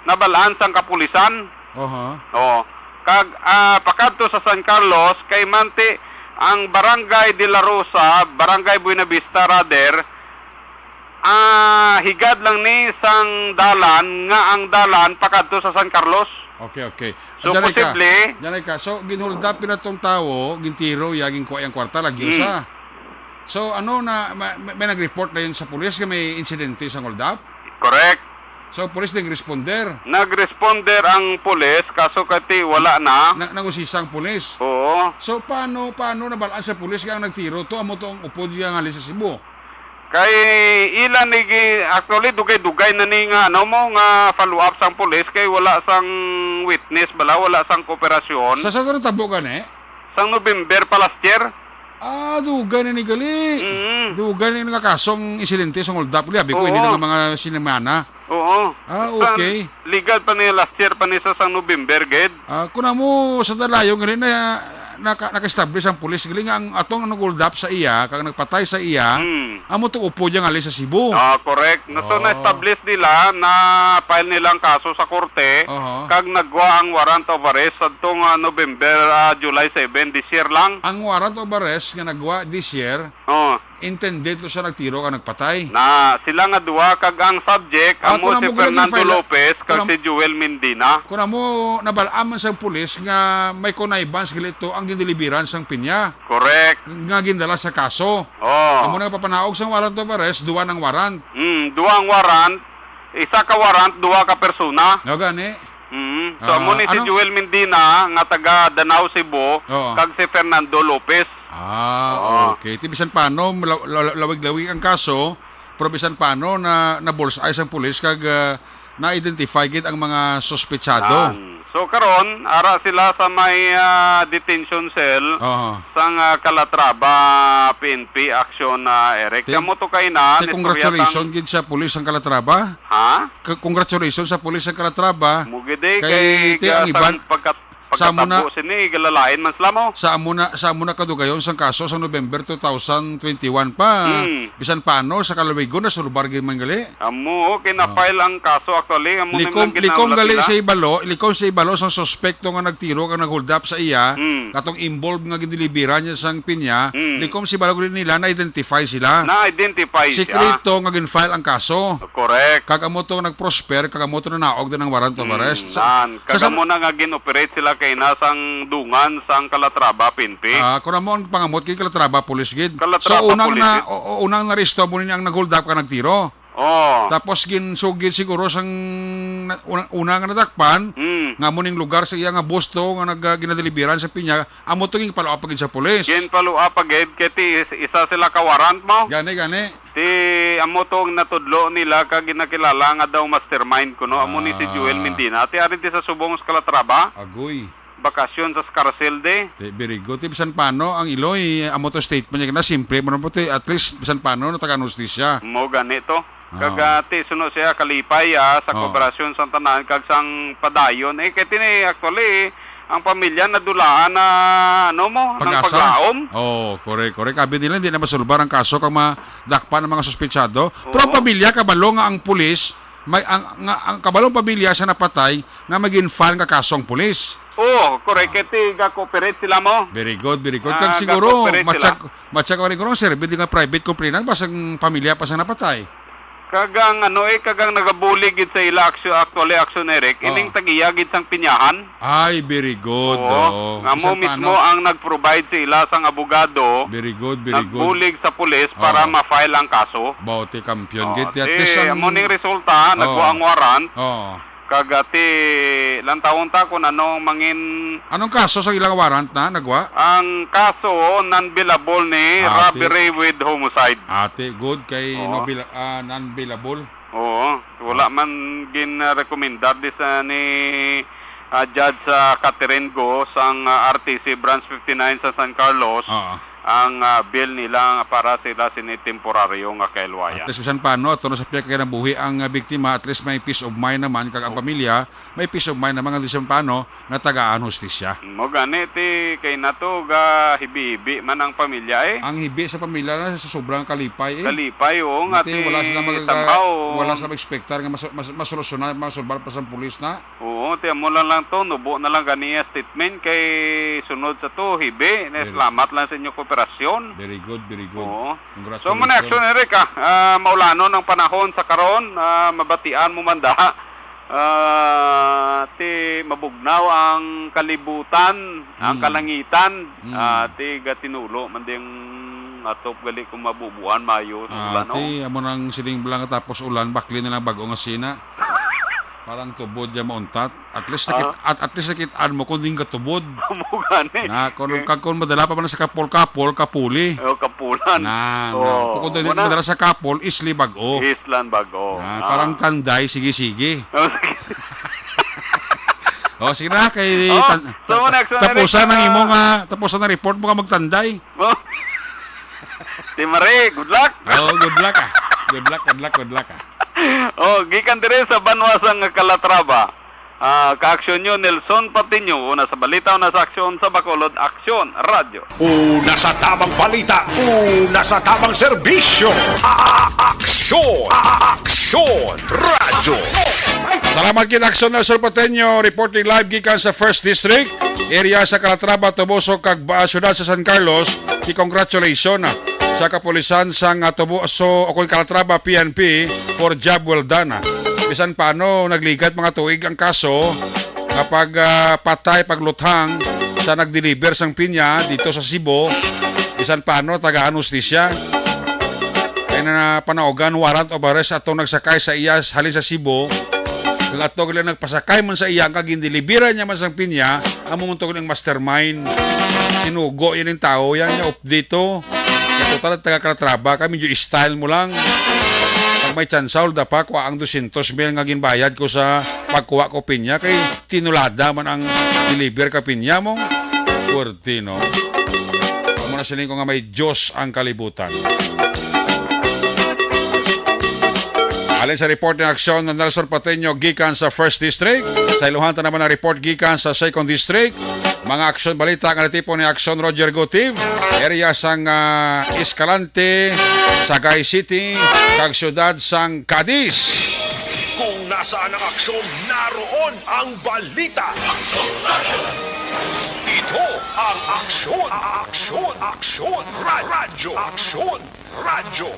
nabalaan sang kapulisan. Oho. Oo. Kag, ah, pakadto sa San Carlos, kay manti ang Barangay de la Rosa, Barangay Buenavista, rather, ah, higad lang ni sang dalan nga ang dalan pakadto sa San Carlos. Okay, okay. So, Diyan ay ka. posible. Diyan ay ka. So, ginhold up pila tong tawo, gintiro, ya, ginkuha yang kwarta, lagi Mm. usa. So, ano na, ma-, ma-, may nag-report na yun sa pulis nga may insidente sa hold up? Correct. So, pulis nag-responder? Nag-responder ang pulis, kaso kati wala na. Na, nangusisa ang pulis? Oo. So, paano, paano nabalaan sa pulis nga ang nagtiro to, amo to ang upod nga ngali sa Cebu? Kay ila ni gi-, actually, dugay-dugay na ni nga, ano mo, nga follow-up sang pulis kay wala sang witness bala, wala sang kooperasyon. Sa, sa natabo gani? Sang November pa last year. Ah, dugay na ni gali. Mm. Dugay na ni nga kasong insidente sa hold up. Abi ko, ini Oo. na nga mga sinimana. Oo. Ah, Sang okay. ligad pa ni last year pa ni sa sang November, gid. Ah, kung amo sa dalayo nga rin na, naka-, naka-establish ang pulis, gali nga ang atong nag-hold up sa iya, kag nagpatay sa iya, Hmm. amo to upod niya ngali sa Cebu. Ah, correct. Na to Oh. na-establish nila, na-file nila ang kaso sa korte, Oho. kag nagwa ang warrant of arrest adto nga November, ah, July seven, this year lang. Ang warrant of arrest nga nagwa this year, Oh. intended to siya nagtiro ka nagpatay. Na, sila nga duha kag ang subject, Ah, amo kung si amo ko lagi Fernando file-, Lopez kag kung am-, si Joel Mendina. Kung amo, nabal-an man sang pulis nga may connivance gali to ang gindeliveran sang pinya Correct. nga gindala sa kaso. Oh. Amo na papanaog sang warrant of arrest, duha nang warrant. Mm, duha ang warrant, isa ka warrant, duha ka persona. Nga gani? Mm. So, Ah, amo ni si ano? Joel Mendina nga taga Danao, Cebu, Oo. kag si Fernando Lopez. Ah, Oo. okay. Ti bisan paano, law-, law-, lawig-lawig ang kaso, pero bisan paano na, na-bullseye sang pulis kag, ah, na-identify gid ang mga suspetsado. Yan. So karon, ara sila sa may, ah, detention cell Oo. sang, ah, Calatrava P N P action, ah, Eric. Ti-, Kamo to kay na, ti-, nistorya congratulations sang gid sa pulis ang Calatrava. Ha? K-, congratulations sa pulis ang Calatrava. Mugid eh, Kay kay ti-, ang ga-, iban, sang pagkat-, sa amo na, pagkatabo sini, galalain man sila mo. Sa amo na, sa amo na kadugayon sang kaso sa November two thousand twenty-one pa. Hmm. Bisan paano, sa kalawigon, nasulbar gid man gali. Amo, oh, kina-file ang kaso actually. Amo na Likom, lang likom ginaulat gali nila. Sa ibalo, likom sa ibalo sang suspekto nga nagtiro kag nag-hold up sa iya, Mm. katong involved nga gindeliveran niya sang pinya, Mm. likom sa ibalo gali nila, na-identify sila. Na-identify siya. Sikreto nga gin-file ang kaso. Correct. Kag amo to nag-prosper, kag amo to nanaog din ang warrant of Mm, arrest. Sa, nan. Kag sa, sa amo na nga gin-operate sila kay na sang dungan sang Calatrava, P N P. Ah, kung amo ang pangamot kay Calatrava Police gid. Calatrava So, unang Police na, gid. o, o, unang naresto mo ni ang nag-hold up ka nagtiro. Oh. Tapos ginsugid siguro sang na-, una, una nga nadakpan, Mm. nga amo ning lugar sa iya nga busto nga nag-, ah, ginadeliveran sa pinya, amo to ginpalo-up pa gid sa pulis. Ginpalo-up pa gid, kay ti is-, isa sila ka warrant mo. Gani, gani. Ti amo to ang natudlo nila ka ginakilala nga daw mastermind kuno, amo ni si Ah. Joel Mendina. Ti ari ti sa subong sa Calatrava. Agoy. Bakasyon sa Scarsel de. Ti, very good. Ti, bisan pano, ang Iloy, amo to statement niya na simple, mo na po, ti, at least, bisan pano, natagaan hustisya. Mo gani to. Ah. Kag, ah, ti, suno siya, kalipay, ah, sa Oh. kooperasyon sa tanan, kag sang padayon. Eh, kay tini, actually, ang pamilya nadulaan na, ano mo, ng Pag-asa? paglaom. Oh, correct, correct. Abi nila, hindi na masulbar ang kaso kang madakpan ang mga suspetsado. Pero ang Oo. pamilya, kabalo nga ang pulis, may, ang, nga, ang kabalong pamilya sa napatay, nga magin-file nga kaso ang pulis. Oo, correct. Kay ti ga-cooperate sila mo. Very good, very good. Ah, Kag siguro, ga-cooperate sila. matsak, matsak ka rin, siguro, sir, hindi nga private complainant, basta ang pamilya pa sa napatay. Kag ang ano eh, kag ang nagabulig gid sa ila aksyo-, actually, action, Eric, Oo. ining tagiya gid sang pinyahan. Ay, very good, Oo. oh. Nga mo Bisan mismo paano. ang nag-provide sa ila sang abogado, Very good, very good. nagbulig sa pulis para Oo. ma-file ang kaso. Bawo ti kampiyon Oo, gid. At ti, least ang amo ning resulta, Oo. nagwa ang warrant. Oo. Kag, ah, ti, lantawon ta kung ano ang mangin- Anong kaso sa ilang warrant na nagwa? Ang kaso, non-bailable ni Ah, ti- robbery with homicide. Ah, ti, good kay Oo. no bail-, ah, non-bailable. Oo, wala Ah. man gin-, ah, rekomendar di sa ni, ah, Judge, ah, Catherine Go sang, ah, R T C Branch fifty-nine sa San Carlos. Oo. ang, ah, bill nila nga para sila sini temporaryo nga kailwayan. At least, bisan paano, ato na sa piyak kay nabuhi ang, ah, biktima, at least may peace of mind naman, kag ang Oh. pamilya, may peace of mind naman, nga bisan paano, natagaan hustisya. Mo gani, ti, kay nato, ga hibi-hibi man ang pamilya, eh. Ang hibi sa pamilya na sa sobrang kalipay, eh. Kalipay, oo, nga Dati, ti, wala sila mag-, somehow. wala sila mag-expectar nga mas-, mas-, masolusyonan, masulbar pa sa pulis na. Oo, ti amo lang lang to, nubo na lang gani ang statement kay sunod sa to, hibi. Na Very salamat lang sa inyo kooperasyon. Very good, very good. Oo. Congratulations. So, muna action, Eric, ah. Ah, maulanon ang panahon sa karon, ah, mabatian mo man da. Ah, ti mabugnaw ang kalibutan, ang Mm. kalangitan, Mm. ah, ti gatinulo man ding atop gali kung mabubuan mayo sa Ah, ulan, no? Ti, amo nang siling bala nga tapos ulan, bakli na lang bag-o nga sina. Parang tubod ya mauntat. At least nakit-, Ah. at, at least nakit-an mo kung di nga tubod. Amo gani. Na, kung, Eh. kag kung madala pa man sa kapol-kapol, kapuli. Oh, kapulan. Na, na. Oh, Kung di wala. madala sa kapol, isli bag-o. Islan bag-o. Na, Ah. parang tanday, sige-sige. Oh, sige. Oh, sige na, kay Oh, tan-, so, ta-, next one, tapusan next, ang ah, imong, ah, tapusan ang report mo ka magtanday. Oh. Ti Mare, good luck. Oh, good luck, ah. Good luck, good luck, good luck, ah. Oh, gikan diri sa banwa sang Calatrava. Ah, kaaksyon nyo, Nelson Patiño. Una sa balita, una sa aksyon, sa Bacolod, Aksyon, Radyo. Una sa tamang balita, una sa tamang serbisyo. A-, a-, aksyon, a-, aksyon, radyo. Salamat kid Aksyon, Nelson Patiño, reporting live gikan sa First District, area sa Calatrava, Toboso, kag ba-, siyudad sa San Carlos. Ti congratulations, ah, sa kapulisan sang, ah, Toboso, o kung Calatrava P N P for job well done, ah. Bisan paano, nagligad mga tuig ang kaso kapag, ah, patay pagluthang sa nag-deliver sang pinya dito sa Cebu. Bisan paano, tagaan hustisya. Kaya na panaugan, warrant of arrest atong nagsakay sa iya halin sa Cebu. Kag ato gali nagpasakay man sa iya, kag gindeliveran niya man sang pinya, amo man to ang mastermind. Sinugo yan ang tao, yan yung update to. Ito talaga taga Calatrava ka, medyo style mo lang. Pag may tsansa, hulda pa, kuha ang dosyentos mil nga ginbayad ko sa pagkuha ko pinya, kay tinulada man ang deliver ka pinya mo. Pwerte, no? Amo na siling ko nga may Diyos ang kalibutan. Alin sa report ni Aksyon na Nelson Pateño gikan sa First District. Sa iluhan ta naman ang report gikan sa Second District. Mga aksyon balita nga natipon ni Aksyon Roger Gutib, area sang, ah, Escalante, Sagay City, kag siyudad sang Cadiz. Kung nasaan ang aksyon, naroon ang balita. Ito ang aksyon, aksyon, aksyon, ra- radyo, aksyon, radyo.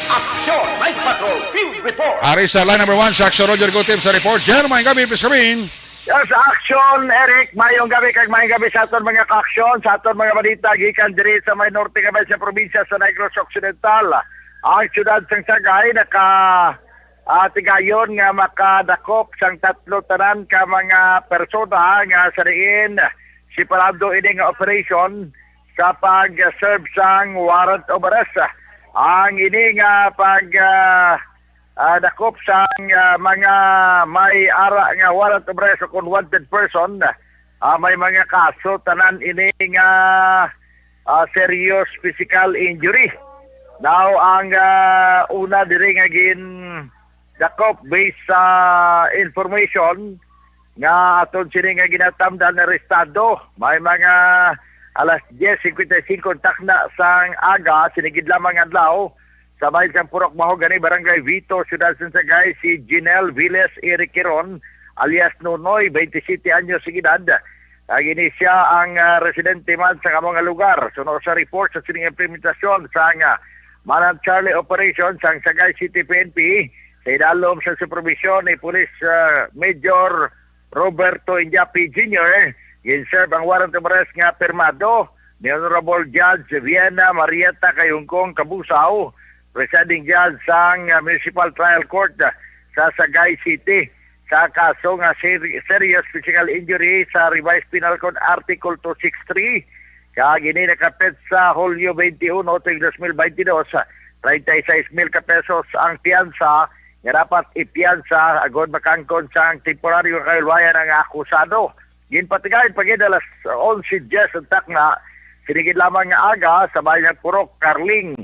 Action Night Patrol Field Report. Ari sa line number one, si Aksyon Roger Gutib sa report. Jer, maayong gabi, please come in. Yes, Action, Eric, maayong gabi kag maayong gabi sa aton mga ka-aksyon, sa aton mga balita gikan diri sa may norte nga bay sa probinsya sa Negros Occidental. Ang siyudad sang Sagay naka, ah, tigayon nga makadakop sang tatlo tanan ka mga persona nga sa diin separado ini nga operation sa pag-serve sang warrant of arrest. Ang ini nga pag, ah, ah, dakop sang, ah, mga may ara nga warrant of arrest o kon wanted person, ah, may mga kaso tanan ini nga, ah, serious physical injury. Now, ang, ah, una diri nga gin dakop based sa information nga aton sini nga ginatamdan arestado. May mga alas diyes cincuenta y cinco takna sang aga, sini gid lamang adlaw, sa bahin sang Purok Mahogany, Barangay Vito, Siyudad sang Sagay, si Jinel Viles Eriquiron, alias Nonoy, twenty-siyete anyos ang edad. Kag ini siya ang, ah, residente man sa amo nga lugar. Suno sa report sa sining implementasyon sang, ah, Manhunt Charlie Operation sang Sagay City P N P, sa idalom sa superbisyon ni Police, ah, Major Roberto Injapi Junior, gin-serve ang warrant of arrest nga pirmado ni Honorable Judge Viena Marieta Kayungkong Kabusaw, Presiding Judge sang, ah, Municipal Trial Court, ah, sa Sagay City, sa kaso nga ser- serious physical injury sa Revised Penal Code Article two six three, kag ini nakapit sa Hulyo twenty-one tuig dos mil twenty-two, treinta y seis mil ka pesos ang piyansa nga dapat ipiyansa agod makaangkon sang temporaryo nga kahulwayan ang akusado. Ginpatigay pa gid alas onse diyes ang takna, sini gid lamang nga aga, sa bahin sang Purok Carling,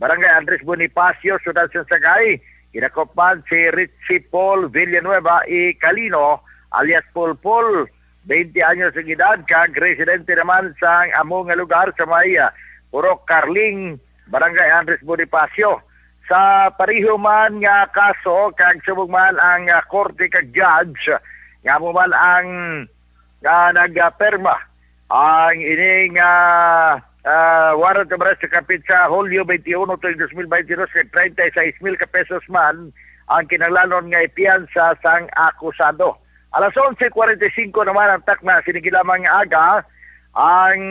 Barangay Andres Bonifacio, Siyudad sang Sagay, gidakop man si Richie Paul Villanueva y Calino, alias Paul Paul, twenty anyos ang edad, kag residente naman sang amo nga lugar sa may, ah, Purok Carling, Barangay Andres Bonifacio. Sa pareho man nga kaso, kag subong man ang, ah, korte kag judge, nga amo man ang, ah, nagapirma ang ining, ah, ah, warrant of arrest sa kapit sa Hulyo twenty-one tuig dos mil twenty-two, kag treinta y seis mil ka pesos man ang kinahanglanon nga ipiyansa sang akusado. Alas onse cuarenta y cinco naman ang takna, sini gid lamang nga aga, ang,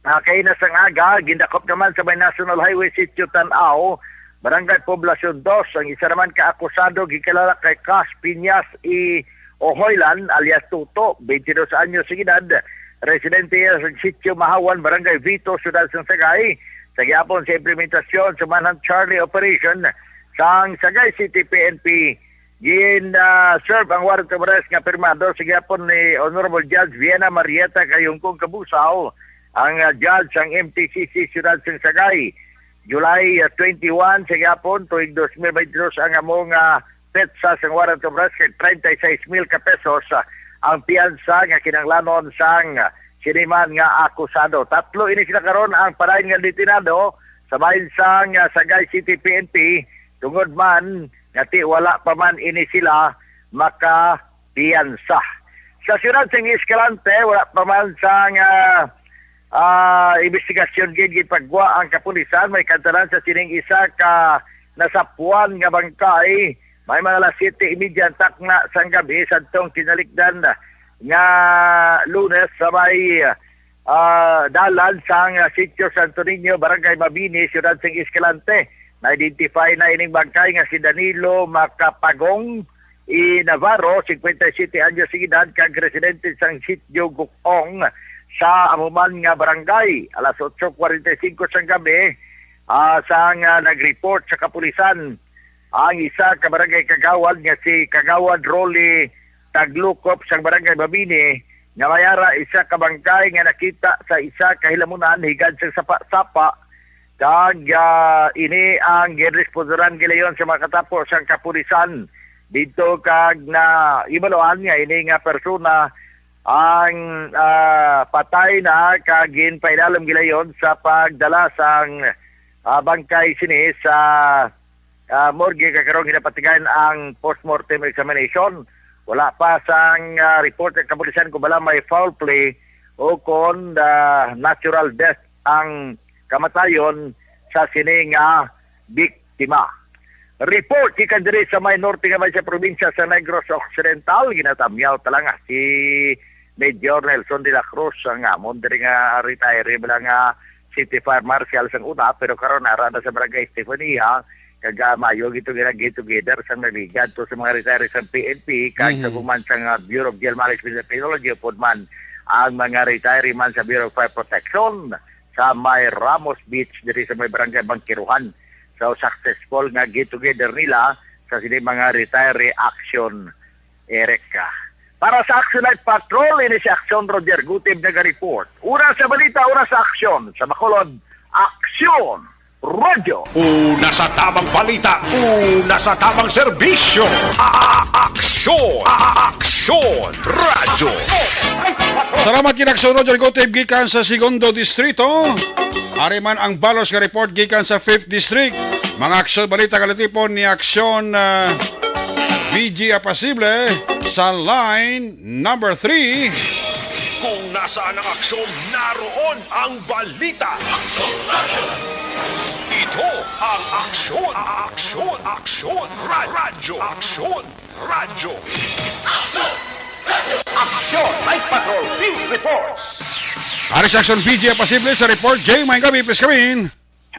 ah, kaina sang aga, gindakop naman sa may National Highway Sitio Tan-aw, Barangay Poblacion Dos, ang isa naman ka akusado gikilala kay Cas Piñas y Ohoylan, alias Tuto, twenty-dos anyos ang edad, residente sa Sitio Mahawan, Barangay Vito, Siyudad sang Sagay, sa gihapon sa implementasyon sa Manhunt Charlie Operation sang Sagay City P N P. Gin, ah, serve ang warrant of arrest nga pirmado sa gihapon ni Honorable Judge Viena Marieta Kayungkong Kabusaw, ang, ah, judge sang M T C C Siyudad sang Sagay. July, ah, twenty-one sa gihapon, tuig dos mil twenty-two ang amo nga petsa sang warrant of arrest, kag treinta y seis mil ka pesos, ah, ang piyansa nga kinahanglanon sang, ah, sini man nga akusado. Tatlo ini sila karon ang padayon nga detenado sa bahin sang, ah, Sagay City P N P, tungod man nga ti wala pa man ini sila makapiyansa. Sa siyudad sing Escalante, wala pa man sang, ah, ah, imbestigasyon gid gipagwa ang kapulisan. May kantanan sa sining isa ka nasapuan nga bangkay. May mga alas siyete y media ang takna sang gabi, sadtong tinalikdan nga Lunes sa may, ah, dalan sang, ah, Sitio Santo Niño, Barangay Mabini, Siyudad sing Escalante. Na-identify na ining bangkay nga si Danilo Macapagong y Navarro, cincuenta y siete anyos ang edad, kag residente sang Sitio Gukong sa amo man nga barangay. Alas otso cuarenta y cinco sang gabi, Ah, sang, ah, nag-report sa kapulisan, ang isa ka barangay kagawad nga si Kagawad Rolly Taglukop sang Barangay Mabini, nga may ara isa ka bangkay nga nakita sa isa ka hilamunan higad sa sapa-sapa, kag, ah, ini ang ginresponsoran gilayon sa mga katapo sang kapulisan didto, kag na ibaluan nga ini nga persona ang, ah, patay na kag ginpailalom gilayon sa pagdala sang, ah, bangkay sini sa, ah, morgue, kag karon ginapatigayon ang postmortem examination. Wala pa sang, ah, report ang kapulisan kung bala may foul play o kon, ah, natural death ang kamatayon sa sini nga biktima. Report gikan diri sa may norte nga may sa probinsya sa Negros Occidental, ginatamyaw ta lang si Major Nelson de la Cruz, ang amon diri nga retire bala nga City Fire Marshal sang una, pero karon ara na sa Barangay Estefania, kag, ah, maayo gito gina get together sa nagligad to sa mga retire sa P N P, kag sa Mhm. guman sa nga Bureau of Jail Management and Penology, upod man ang mga retire man sa Bureau of Fire Protection sa may Ramos Beach diri sa may Barangay Bangkiruhan. So, successful nga get together nila sa sini mga retire action, Eric. Para sa Action Night Patrol, ini si Action Roger Gutib naga-report. Una sa balita, una sa aksyon. Sa Bacolod, Action Radyo. Una sa tamang balita, una sa tamang serbisyo. A-, Aksyon, A-, Aksyon Radyo. Salamat kay Action Roger Gutib gikan sa Segundo Distrito. Ari man ang balos nga report gikan sa Fifth District. Mga aksyon balita kalatipon ni Aksyon, ah, B G Apasible sa line number three. Kung nasaan ang aksyon, naroon ang balita. Ito ang aksyon, aksyon, aksyon, ra-, radyo, aksyon, radyo. Action Night Patrol Field Reports. Ari sa Action B G Apasible sa report. Jay, may gabi, please come in.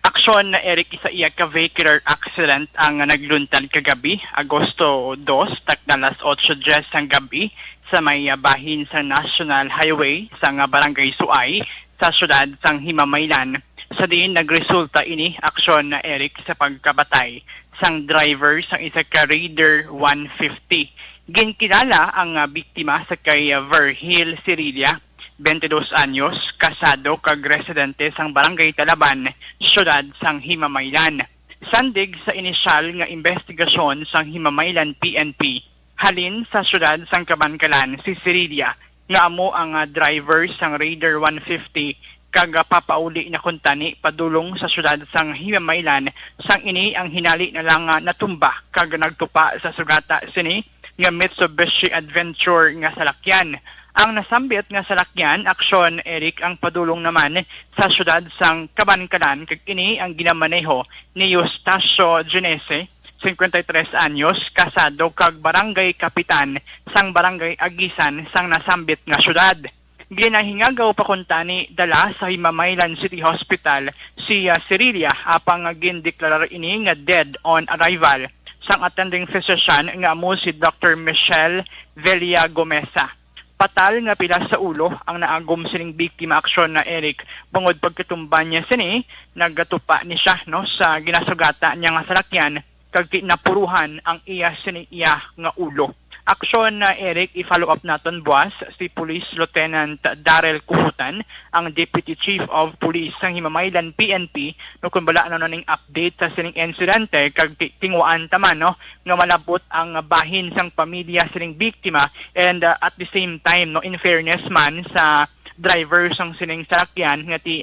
Aksyon na Eric, isa iya ka vehicular accident ang nagluntad kagabi, Agosto dos, takna alas otso diyes sang gabi, sa may, ah, bahin sa National Highway sa nga Barangay Suay sa siyudad sang Himamaylan. Sa diin nagresulta ini aksyon na Eric sa pagkabatay sang driver sang isa ka Raider one fifty. Ginkilala ang, ah, biktima sa kay, ah, Virgil Sirilia, twenty-dos anyos, kasado kag residente sang Barangay Talaban, siyudad sang Himamaylan. Sandig sa inisyal nga imbestigasyon sang Himamaylan P N P, halin sa siyudad sang Kabankalan si Sirilia, nga amo ang, ah, driver sang Raider one fifty, kag, ah, papauli na kuntani padulong sa siyudad sang Himamaylan, sang ini ang hinali na lang, ah, natumba kag nagtupa sa sugata sini nga Mitsubishi Adventure nga salakyan. Ang nasambit nga salakyan, aksyon, Eric, ang padulong naman sa siyudad sang Kabankalan, kag ini ang ginamaneho ni Eustacio Genese, cincuenta y tres anyos, kasado kag barangay kapitan sang Barangay Agisan sang nasambit nga siyudad. Ginahingagaw pa kuntani dala sa Himamaylan City Hospital si, ah, Sirilia, apang gindeklarar ini nga dead on arrival sang attending physician nga amo si Doctor Michelle Villa Gomeza. Patal nga pilas sa ulo ang naagom sining biktima, aksyon na Eric. Bangod pagkatumba niya sini, nagatupa ni siya, no, sa ginasugata niya nga salakyan, kag ti-, napuruhan ang iya sini iya nga ulo. Aksyon na Eric, i-follow up naton buwas si Police Lieutenant Darrell Kuhutan, ang Deputy Chief of Police sang Himamaylan P N P, no, kung bala ano na ning update sa sining insidente, kag ti-, tinguhaan ta man, no, nga malabot ang bahin sang pamilya sining biktima, and, uh, at the same time, no, in fairness man sa driver sang sining salakyan nga ti,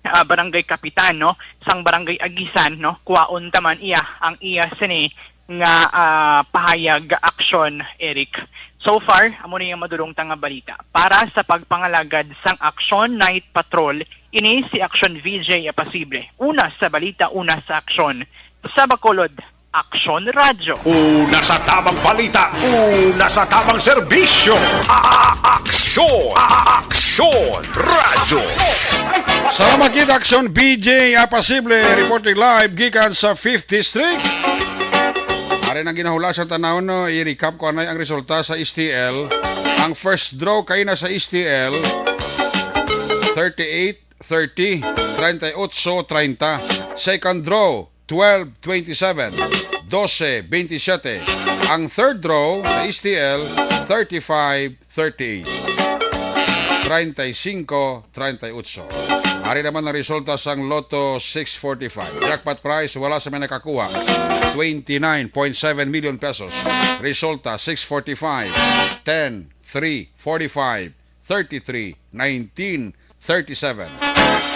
ah, barangay kapitan, no, sang barangay Agisan, no, kuwaon ta man iya ang iya sini nga, ah, pahayag, aksyon, Eric. So far, amo ni ang madulong ta nga balita. Para sa pagpangalagad sang Action Night Patrol, ini si Action V J Apasible. Una sa balita, una sa aksyon. Sa Bacolod, Aksyon Radyo. Una sa tamang balita, una sa tamang serbisyo. A-, Aksyon, A-, Aksyon Radyo. Salamat kita, Aksyon B J Apasible, reporting live gikan sa Fifth District. Ari nang ginahula sa tanaw, no, i-recap ko anay ang resulta sa S T L. Ang first draw kay na sa S T L, thirty-eight thirty, treinta y ocho treinta. Second draw, twelve twenty-seven, doce veintisiete. Ang third draw sa S T L, thirty-five thirty-eight, treinta y cinco treinta y ocho. Ari naman ang resulta sang Lotto six forty-five. Jackpot prize, wala sa may nakakuha. Twenty-nine point seven million pesos. Resulta, six forty-five, ten, three, forty-five, thirty-three, nineteen, thirty-seven.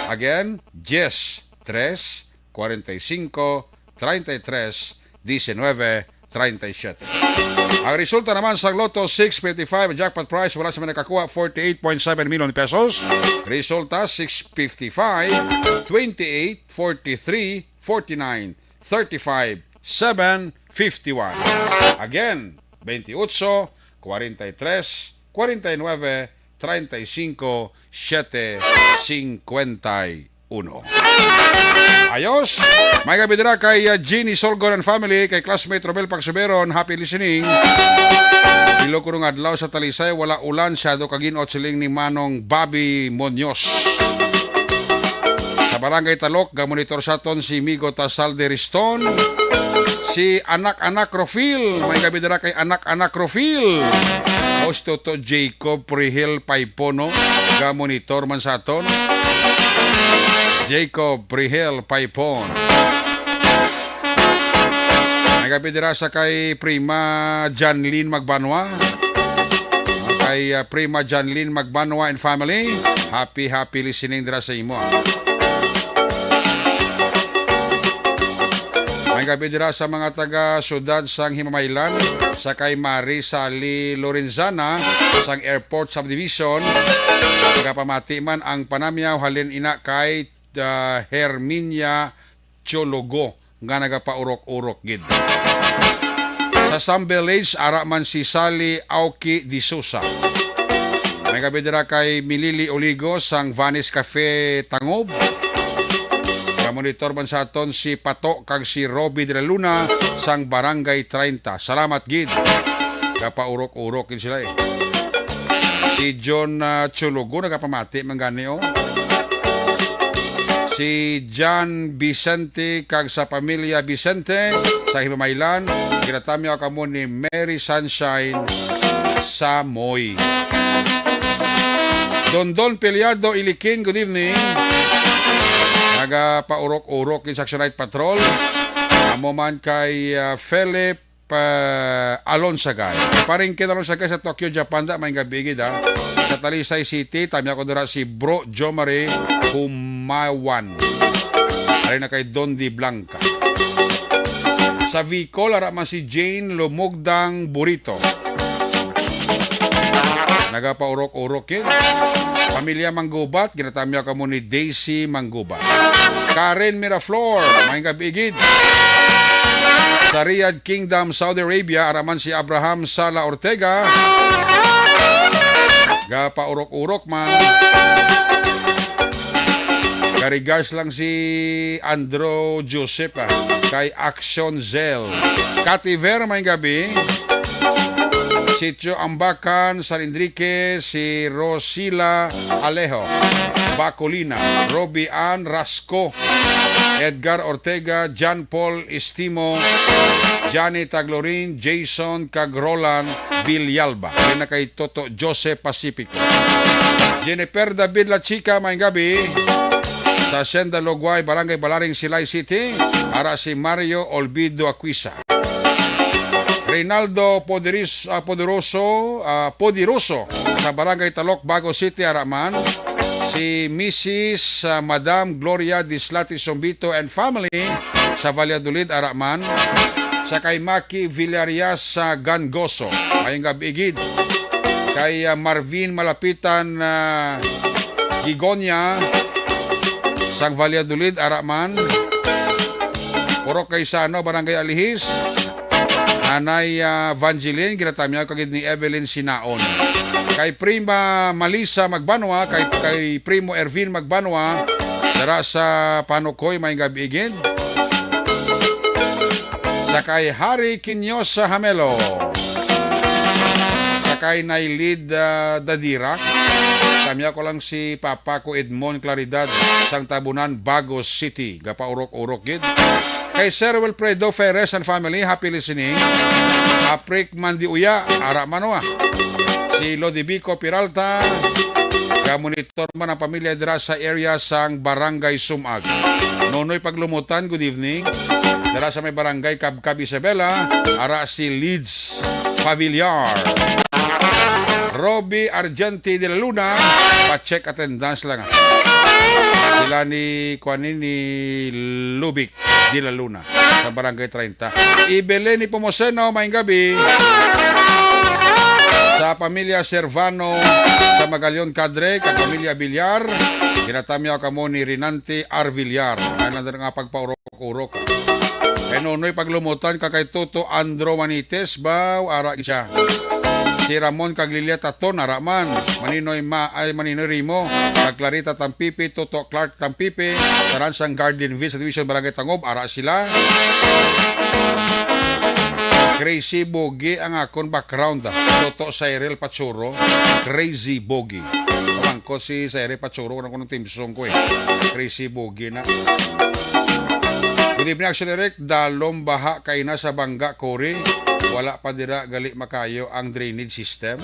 Again, dies, tres, kwarenta y cinco, treinta y tres, diecinueve, treinta y siete. Ang resulta naman sa Lotto six fifty-five, jackpot prize, wala sa may nakakuha, forty-eight point seven million pesos. Resulta, six fifty-five, twenty-eight, forty-three, forty-nine, thirty-five, seven fifty-one. Again, veintiocho, kwarenta y tres, kwarenta y nueve, treinta y cinco, siete, cincuenta y uno. Ayos! May gabi dira kay, uh, Jeannie Solgon and family, kay classmate Romel Pagsuberon. Happy listening. Ilokurong adlaw sa Talisay, wala ulan, siyado kaginot, siling ni Manong Bobby Muñoz. Sa Barangay Talok, gamonitor sa aton si Migo Tasal de Riston. Si Anak-Anak Rofil, may gabi dira kay Anak-Anak Rofil. O si Toto Jacob Prihel Paipono, gamonitor man sa aton. Jacob Prihel Paipon. May gabi dira sa kay Prima Janlene Magbanwa. Kay, uh, Prima Janlene Magbanwa and family. Happy, happy listening dira sa imo, ah. May gabi dira sa mga taga syudad sang Himamaylan, sa kay Mari Sally Lorenzana sang Airport Subdivision. Nagapamati man ang panamyaw halin ina kay, uh, Herminia Chologo nga nagapaurok-urok gid. Sa Sam Village, ara man si Sally Auki D'Souza. May gabi dira kay Milili Oligo sang Vanis Cafe Tangob. Gamonitor man sa aton si Pato kag si Robbie de la Luna sang Barangay treinta. Salamat gid. Gapaurok-urok gid sila, eh. Si John, ah, Chulugo nagapamati man gani, oh. Si John Vicente kag sa pamilya Vicente sa Himamaylan, ginatamyaw kamo ni Mary Sunshine Samoy. Dondon Piliado Ilikin, good evening. Nagapaurok-urok gid sa Action Night Patrol. Amo man kay, ah, Philip, ah, Alonsagay. Paringkin Alonsagay sa Tokyo, Japan, da, may gabi gid, ha. Sa Talisay City, tamyaw ko dira si Bro Jomari Humawan. Ari na kay Don Di Blanca. Sa Bicol, ara man si Jane Lumugdang Burito. Nagapaurok-urok gid. Pamilya Manggubat, ginatamyaw kamo ni Daisy Manggubat. Karen Miraflor, may gabi gid. Sa Riyadh Kingdom, Saudi Arabia, ara man si Abraham Sala Ortega. Gapaurok-urok man. Ka-regards lang si Andrew Joseph, ah, kay Action Zell. Kativer, may gabi. Sitio Ambacan, San Enrique, si Rosila Alejo, Bacolina, Robbie Ann Rasco, Edgar Ortega, John Paul Estimo, Johnny Taglorin, Jason kag Roland Villalba. Yan na kay Toto Joseph Pacifico. Jennifer David La Chica, may gabi. Sa Hacienda Loguay, Barangay Balaring, Silay City, ara si Mario Olvido Aquisa. Reynaldo Poderis-, ah, Poderoso, ah, Poderoso sa Barangay Talok, Bago City, ara man. Si Missus, ah, Madam Gloria Dislati Sombito and family sa Valladolid, ara man. Sa kay Maki Villarias sa Gangoso. Mayong gabi gid. Kay, ah, Marvin Malapitan, ah, Gigonia, sang Valladolid, ara man. Purok Kaisano, Barangay Alihis. Nanay, ah, Vangeline, ginatamyaw kagid ni Evelyn Sinaon. Kay Prima Malisa Magbanwa, kay, kay Primo Ervin Magbanwa, dara sa Panukoy, may gabi gid. Sa kay Harry Quiñosa Hamelo. Sa kay Nailid, ah, Dadirak. Ginatamyaw ko lang si Papa ko Edmond Claridad sang Tabunan, Bagos City. Gapaurok-urok gid. Kay Sir Wilfredo Ferres and family, happy listening. Aprik Mandiuya, ara man, wa. Si Lodi Bico Peralta, ga-monitor man ang pamilya dira sa area sang Barangay Sumag. Nonoy Paglumutan, good evening. Dira sa may Barangay Kabkab Isabela, ara si Leeds Pavillar. Robbie Argenti de la Luna, pa-check attendance lang. Sila ni, kuan ni, ni Lubic de la Luna sa Barangay treinta. Ibelen ni Pomoseno, maayong gabi. Sa pamilya Servano sa Magallon Cadre, kag pamilya Villar, ginatamyaw kamo ni Rinante R. Villar. Ano na nga pagpaurok-urok? Kay Nonoy Paglumutan, kag kay Toto Andro Manites, baw, ara siya. Si Ramon kag Lilia Taton, ara man. Maninoy Ma, ay, Maninoy Rimo, kag Clarita Tampipi, Toto Clark Tampipi, tanan sang Garden View Subdivision, Barangay Tangob, ara sila. Crazy Boogie ang akon background, ah. Toto Cyril Pachuro, Crazy Boogie. Pamangkot si Cyril Pachuro, ano ko ng theme song ko eh. Crazy Boogie na. Good evening, Action Eric. Dalom baha kay na sa Bangga, Cory. Wala pa dira gali makayo ang drainage system.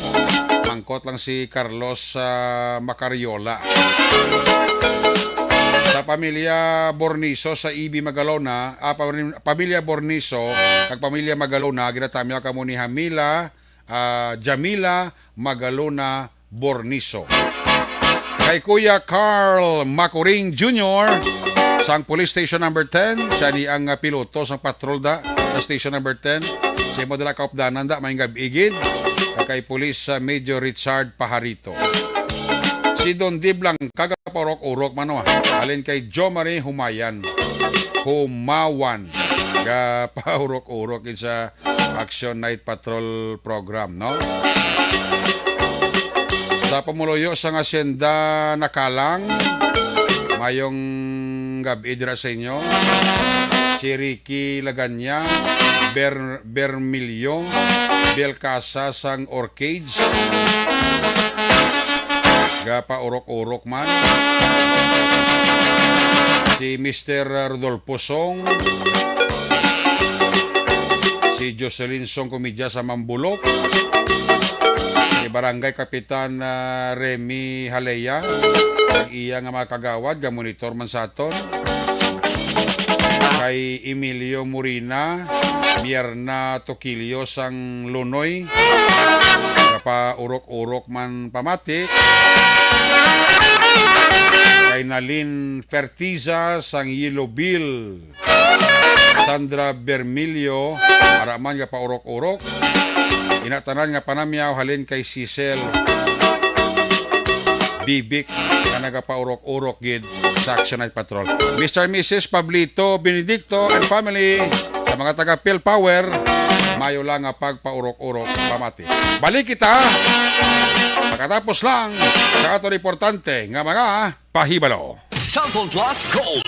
Mangkot lang si Carlos, ah, Macariola. Sa pamilya Borniso sa E B Magalona, ah, pam-, pamilya Borniso, kag pamilya Magalona, ginatamyaw kamo ni Hamila, ah, Jamila Magalona Borniso. Kay Kuya Carl Macuring Junior sang Police Station Number ten, siya ni ang, ah, piloto sang patrol da sa Station Number ten. Sa imo dala kaupdanan da, maayong gab-i gid. Kay Police, ah, Major Richard Pajarito. Si Don Di Blanca gapaurok-urok man, no? Halin kay Jo Marie Humayan. Humawan. Gapaurok-urok gid sa Action Night Patrol Program, no? Sa pumuluyo sang Hacienda Nakalang, mayong gab-i dira sa inyo. Si Ricky Laganya, Ber-, Bermilio, Belcasa sang Orchids. Gapaurok-urok man. Si Mister Rodolfo Song, si Jocelyn Song Comedias sa Mambulok, si Barangay Kapitan, ah, Remy Halea, ang iya nga mga kagawad, ga-monitor man sa aton. Kay Emilio Morina, Mierna Toquillo sang Lunoy, gapaurok-urok man pamati. Kay Nalin Fertiza sang Yellow Bill, Sandra Bermilio, ara man gapaurok-urok. Ina tanan nga panamyaw halin kay Cecil Bibic nga nagapaurok-urok gid sa Action Night Patrol. Mister Missus Pablito Benedicto and family, sa mga taga Phil Power, mayo lang nga pagpaurok-urok pamati. Balik kita pagkatapos lang sa aton importante nga mga pahibalo. Cellphone Plus Gold.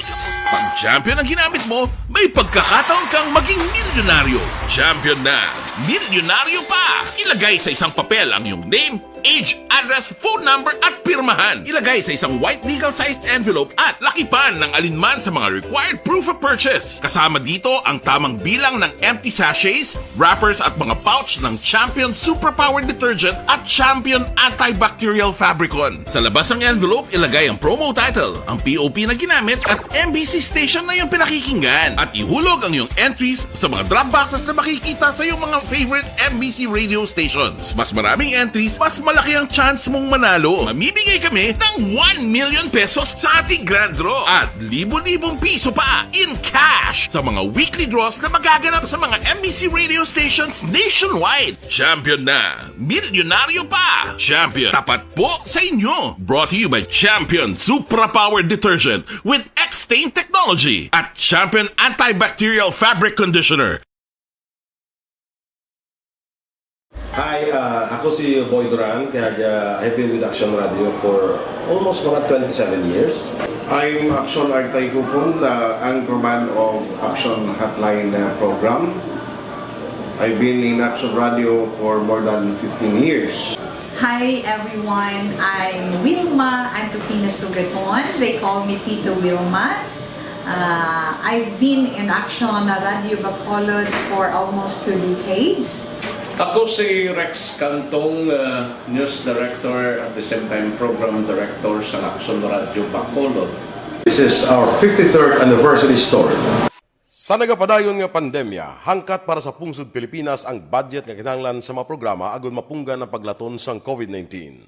Pag Champion ang ginamit mo, may pagkakataon kang maging milyonaryo. Champion na! Milyonaryo pa! Ilagay sa isang papel ang iyong name, age, address, phone number, at pirmahan. Ilagay sa isang white legal-sized envelope at lakipan ng alinman sa mga required proof of purchase. Kasama dito ang tamang bilang ng empty sachets, wrappers, at mga pouch ng Champion Superpower Detergent at Champion Antibacterial Fabricon. Sa labas ng envelope, ilagay ang promo title, ang P O P na ginamit, at M B C station na iyong pinakikinggan. At ihulog ang iyong entries sa mga drop boxes na makikita sa iyong mga favorite M B C radio stations. Mas maraming entries, mas malaki ang chance mong manalo. Mamimigay kami ng one million pesos sa ating grand draw at libo-libong piso pa in cash sa mga weekly draws na magaganap sa mga M B C radio stations nationwide. Champion na! Milyonaryo pa! Champion, tapat po sa inyo! Brought to you by Champion Supra Power Detergent with X-Stain Technology at Champion Antibacterial Fabric Conditioner. Hi, ah, ako si Boy Duran, kag, ah, I've been with Action Radio for almost mga twenty-seven years. I'm Action Artay Kupon, the anchorman of Action Hotline, ah, program. I've been in Action Radio for more than fifteen years. Hi everyone, I'm Wilma Antokina Sugaton. They call me Tita Wilma. Uh, I've been in Aksyon Radyo Bacolod for almost two decades. Ako si Rex Cantong, uh, News Director at the same time Program Director sa Aksyon Radyo Bacolod. This is our fifty-third anniversary story. Sa nagapadayon nga pandemya, hangkat para sa pungsod Pilipinas ang budget nga kinahanglan sa mga programa agud mapunggan ang paglaton sang COVID nineteen.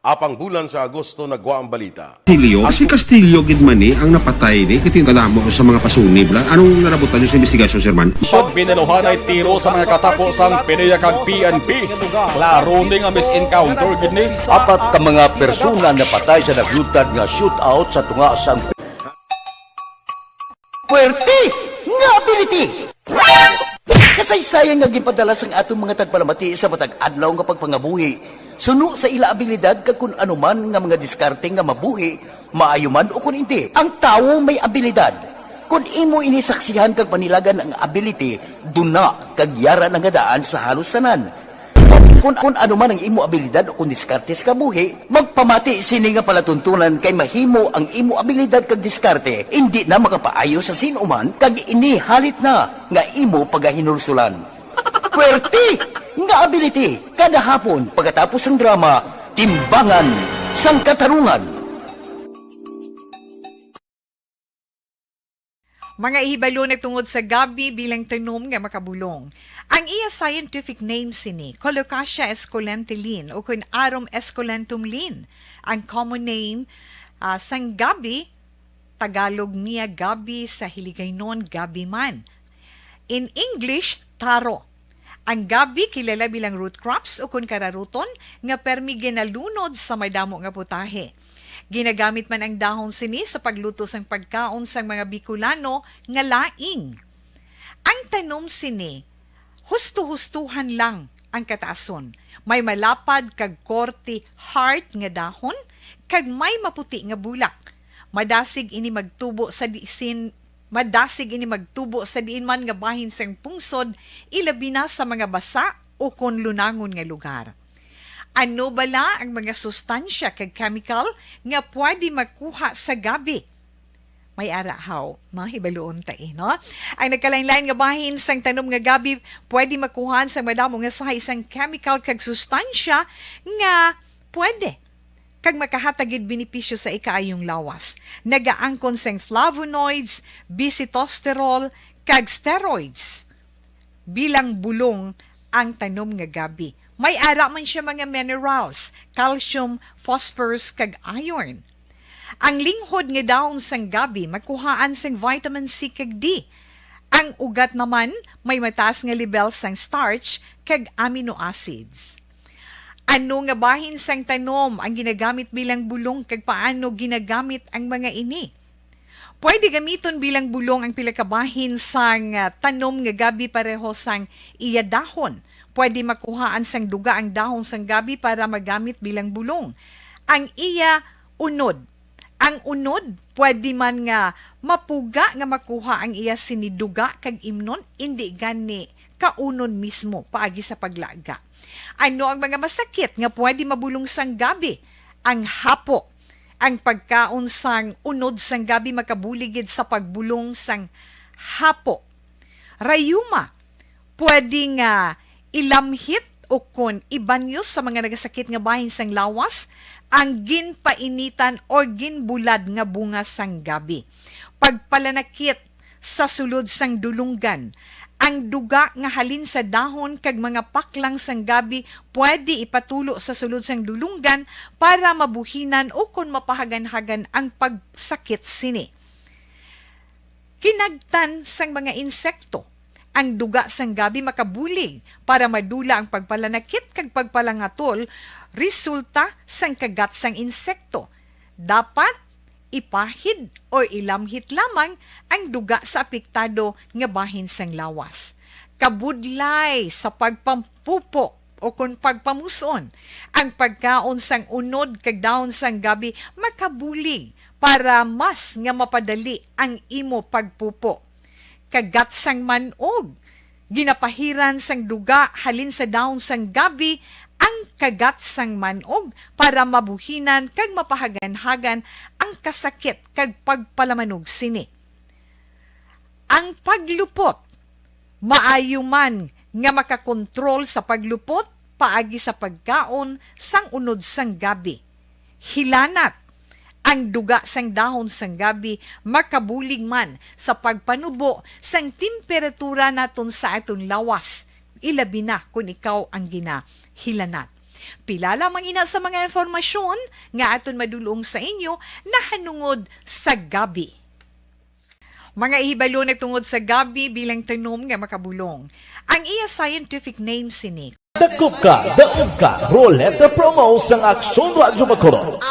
Apang bulan sa Agosto nagwa ang balita. Castillo? Si Castillo gid man ni ang napatay ni kay kadamo sa mga pasunib lang. Anong narabutan niyo sa investigasyon, Sir Man? Pag binaluhanay tiro sa mga katapo sang PDEA kag P N P, klaro ni nga mis-encounter gid ni. Apat ka mga persona napatay sa naglutad nga shootout sa tunga sang Puwerte nga ability! Kasaysayan nga ginpadala sang aton mga tagpalamati sa matag adlaw nga pagpangabuhi suno sa ila abilidad kag kun ano man nga mga diskarte nga mabuhi, maayo man o kun indi. Ang tawo may abilidad. Kun imo ini saksihan kag panilagan ang ability, duna kag yara na nga daan sa halos tanan. Kun, kun ano man ang imo abilidad o kun diskarte sa kabuhi, magpamati sini nga palatuntunan kay mahimo ang imo abilidad kag diskarte indi na makapaayo sa sin-o man kag ini halit na nga imo pagahinulsulan. Puwerte nga ability! Kada hapon, pagkatapos sang drama, Timbangan sang Katarungan. Mga ihibalo nagtungod sa gabi bilang tanom nga makabulong. Ang iya scientific name sini, Colocasia esculenta Lin, o kun Arum esculentum Lin. Ang common name, ah, sang gabi, Tagalog niya gabi, sa Hiligaynon gabi man. In English, taro. Ang gabi kilala bilang root crops o kun kararuton nga permi ginalunod sa madamo nga putahe. Ginagamit man ang dahon sini sa pagluto sang pagkaon sang mga Bicolano nga laing. Ang tanom sini, husto-hustuhan lang ang kataason. May malapad kag korte heart nga dahon kag may maputi nga bulak. Madasig ini magtubo sa disin Madasig ini magtubo sa diin man nga bahin sang pungsod, ilabi na sa mga basa o kon lunangon nga lugar. Ano bala ang mga sustansya kag chemical nga pwede makuha sa gabi? May ara haw, no? Hibaluon ta, eh, no? Ang nagkalain-lain nga bahin sang tanom nga gabi pwede makuhaan sang madamo nga sahi sang chemical kag sustansya nga pwede kag makahatag gid benepisyo sa ikaayong lawas. Nagaangkon sang flavonoids, bisitosterol, kag steroids. Bilang bulong ang tanom nga gabi. May ara man siya mga minerals, calcium, phosphorus, kag iron. Ang linghod nga dahon sang gabi makuhaan sang vitamin C kag D. Ang ugat naman may mataas nga lebel sang starch kag amino acids. Ano nga bahin sang tanom ang ginagamit bilang bulong kag paano ginagamit ang mga ini? Pwede gamiton bilang bulong ang pila ka bahin sang, ah, tanom nga gabi pareho sang iya dahon. Pwede makuhaan sang duga ang dahon sang gabi para magamit bilang bulong. Ang iya unod. Ang unod, pwede man nga mapuga nga makuha ang iya sini duga kag imnon, indi gani kaunon mismo paagi sa paglaga. Ano ang mga masakit nga pwede mabulong sang gabi? Ang hapo. Ang pagkaon sang unod sang gabi makabulig gid sa pagbulong sang hapo. Rayuma, pwede nga ilamhit o kon ibanyos sa mga nagasakit nga bahin sang lawas ang ginpainitan or ginbulad nga bunga sang gabi. Pagpalanakit sa sulod sang dulunggan. Ang duga nga halin sa dahon kag mga paklang sang gabi pwede ipatulo sa sulod sang dulunggan para mabuhinan o kon mapahaganhagan ang pagsakit sini. Kinagtan sang mga insekto. Ang duga sang gabi makabulig para madula ang pagpalanakit kag pagpalangatol resulta sang kagat sang insekto. Dapat ipahid o ilamhit lamang ang duga sa apektado nga bahin sang lawas. Kabudlay sa pagpampupo o kon pagpamuson, ang pagkaon sang unod kag dahon sang gabi makabulig para mas nga mapadali ang imo pagpupo. Kagat sang man-og, ginapahiran sang duga halin sa dahon sang gabi ang kagat sang manog para mabuhinan kag mapahaganhagan ang kasakit kag pagpalamanog sini. Ang paglupot. Maayo man nga makakontrol sa paglupot paagi sa pagkaon sang unod sang gabi. Hilanat. Ang duga sang dahon sang gabi makabulig man sa pagpanubo sang temperatura naton sa aton lawas, ilabi na kon ikaw ang ginahilanat. Pila lamang ina sa mga impormasyon nga aton madulong sa inyo nahanungod sa gabi. Mga ihibalo na tungod sa gabi bilang tanom nga makabulong. Ang iya scientific name sini. Dakop ka, daog ka, Roleta Promo sang Aksyon Radyo Bacolod.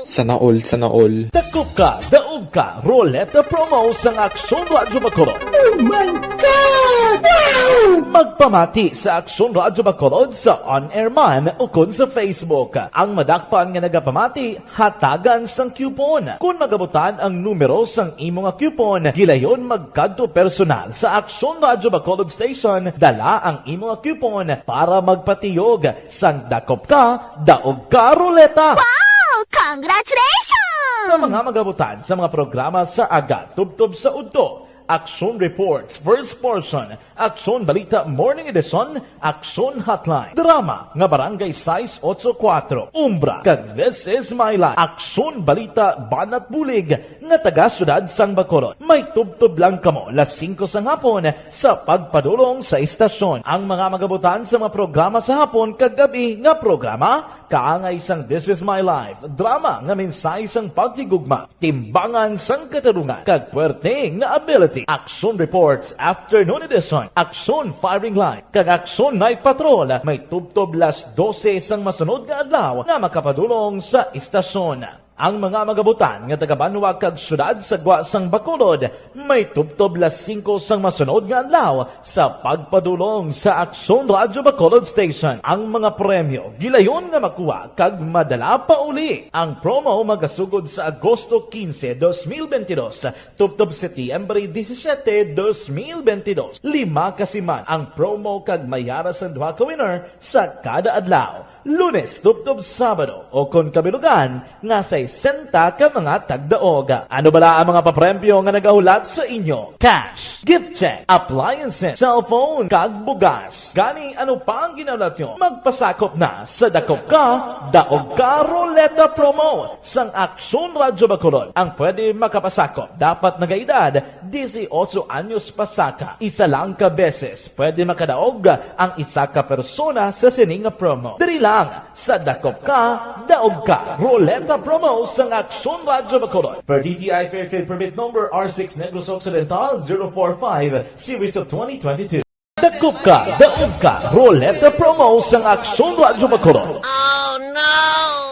Sana all, sana all. Dakop ka, daog ka, Roleta Promo sang Aksyon Radyo Bacolod. Oh my God! Wow! Magpamati sa Aksyon Radyo Bacolod sa on-air man ukon sa Facebook. Ang madakpan nga nagapamati, hatagan sang coupon. Kon magabutan ang numero sang imo nga coupon, gilayon magkadto personal sa Aksyon Radyo Bacolod Station, dala ang imo nga coupon para magpatiyog sang dakop ka, daog ka ruleta. Wow! Congratulations! Sa mga magabutan sa mga programa sa aga, tubtob sa udto, Aksyon Reports, First Portion, Aksyon Balita Morning Edition, Aksyon Hotline, Drama nga Barangay sais otso kuwatro, Umbra, kag This Is My Life, Aksyon Balita Banat Bulig nga taga Siyudad sang Bacolod. May tubtob lang kamo las singko sang hapon sa pagpadulong sa istasyon. Ang mga magabutan sa mga programa sa hapon kag gabi nga programa, kaangay sang This Is My Life, drama nga mensahe sang paghigugma, timbangan sang katarungan, kag puwerte nga ability. Aksyon Reports, Afternoon Edition, Aksyon Firing Line, kag Aksyon Night Patrol, may tubtob las dose sang masunod nga adlaw nga makapadulong sa istasyon. Ang mga magabutan nga taga-banwa kag siyudad sa gwa sang Bacolod, may tubtob las singko sang masunod nga adlaw sa pagpadulong sa Aksyon Radyo Bacolod Station. Ang mga premyo gilayon nga makuha kag madala pa uli. Ang promo magasugod sa Agosto quince, dos mil veintidós, tubtob Setyembre disisiete, dos mil veintidós. Lima ka siman ang promo kag may ara sang duha ka winner sa kada adlaw. Lunes tubtob Sabado, o kon kabilugan nga sesenta ka mga tagdaog. Ano bala ang mga papremyo nga nagahulat sa inyo? Cash, gift check, appliances, cellphone, kag bugas. Gani, ano pa ang ginahulat nyo? Magpasakop na sa Dakop Ka, Daog Ka Roleta Promo sang Aksyon Radyo Bacolod. Ang pwede makapasakop dapat nagaedad disiotso anyos pasaka. Isa lang ka beses pwede makadaog ang isa ka persona sa sini nga promo. Diri lang sa Dakop Ka, Daog Ka Roleta Promo sang Aksyon Radyo Bacolod. Per D T I Fair Trade Permit Number R six Negros Occidental, zero four five, Series of twenty twenty-two. Dakop Ka, Daog Ka Roleta Promo sang Aksyon Radyo Bacolod.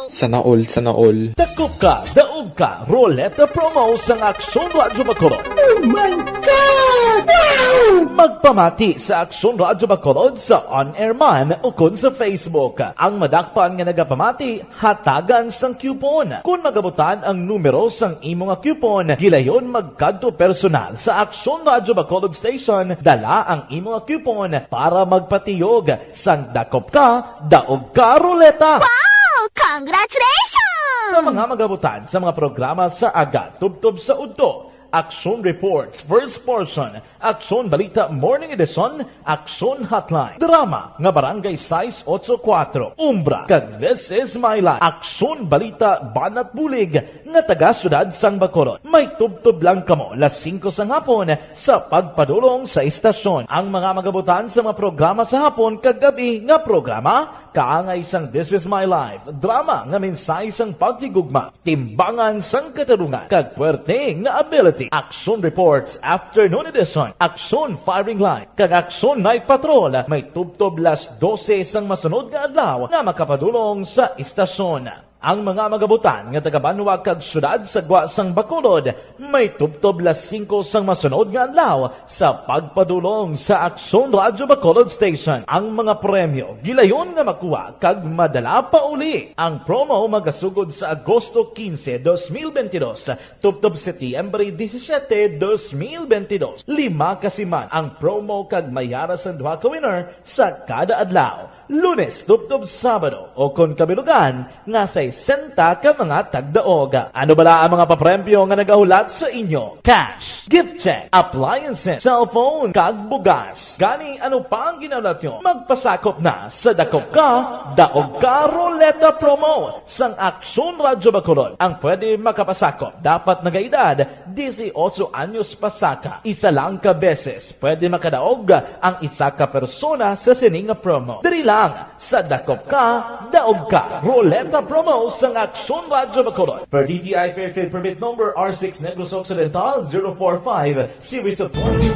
Sana all, sana all. Dakop Ka, Daog Ka Roleta Promo sang Aksyon Radyo Bacolod. Oh my God! Wow! Magpamati sa Aksyon Radyo Bacolod sa on-air man ukon sa Facebook. Ang madakpan nga nagapamati, hatagan sang coupon. Kon magabutan ang numero sang imo nga coupon, gilayon magkadto personal sa Aksyon Radyo Bacolod Station, dala ang imo nga coupon para magpatiyog sang Dakop Ka, Daog Ka Roleta. Wow! Congratulations! Sa mga magabutan sa mga programa sa aga tubtob sa udto, Aksyon Reports, First Portion, Aksyon Balita Morning Edition, Aksyon Hotline, Drama nga Barangay sais otso kuwatro, Umbra, kag This Is My Life, Aksyon Balita Banat Bulig nga taga Siyudad sang Bacolod. May tubtob lang kamo las singko sang hapon sa pagpadulong sa istasyon. Ang mga magabutan sa mga programa sa hapon kag gabi nga programa, kaangay sang This Is My Life, drama nga mensahe sang paghigugma, timbangan sang katarungan, kag puwerte nga ability. Aksyon Reports, Afternoon Edition, Aksyon Firing Line, kag Aksyon Night Patrol, may tubtob las dose sang masunod nga adlaw nga makapadulong sa istasyon. Ang mga magabutan nga taga-banwa kag syudad sa gwa sang Bacolod may tubtob las singko sang masunod nga adlaw sa pagpadulong sa Aksyon Radyo Bacolod Station. Ang mga premyo gilayon nga makuha kag madala pa uli. Ang promo magasugod sa Agosto quince, dos mil veintidós, tubtob Setyembre disisiete, dos mil veintidós. Lima ka siman ang promo kag may ara sang duha ka winner sa kada adlaw, Lunes tubtob Sabado, o kon kabilugan nga sesenta ka mga tagdaog. Ano bala ang mga papremyo nga nagahulat sa inyo? Cash, gift check, appliances, cellphone, kag bugas. Gani, ano pa ang ginahulat nyo? Magpasakop na sa Dakop Ka, Daog Ka Ruleta Promo sang Aksyon Radyo Bacolod. Ang pwede makapasakop dapat nagaedad dieciocho anyos pasaka. Isa lang ka beses pwede makadaog ang isa ka persona sa sini nga promo. Diri lang sa Dakop Ka, Daog Ka Ruleta Promo sang Aksyon Radyo Bacolod. Per D T I Fair Trade Permit Number R six Negros Occidental zero four five, Series of twenty.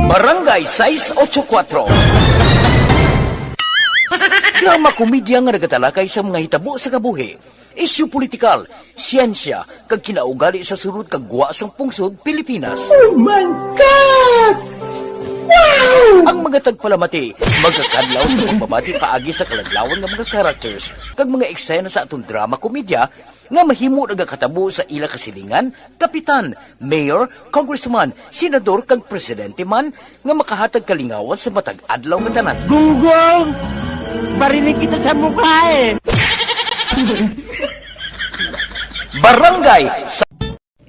Barangay sais ocho kuatro. Drama komedya nga nagatalakay sa mga hitabo sa kabuhi, isyu politikal, siyensya, kag kinaugali sa sulod kag gwa sang pungsod Pilipinas. Oh my God! Wow! Ang mga tagpalamati magakadlaw sa pagbabati paagi sa kaladlawan nga mga characters kag mga eksena sa aton drama komedya nga mahimo nagakatabo sa ila kasilingan, kapitan, mayor, congressman, senador, kag presidente man nga makahatag kalingawan sa matag adlaw nga tanan. Gunggong! Barinig kita sa mukha eh! Barangay sa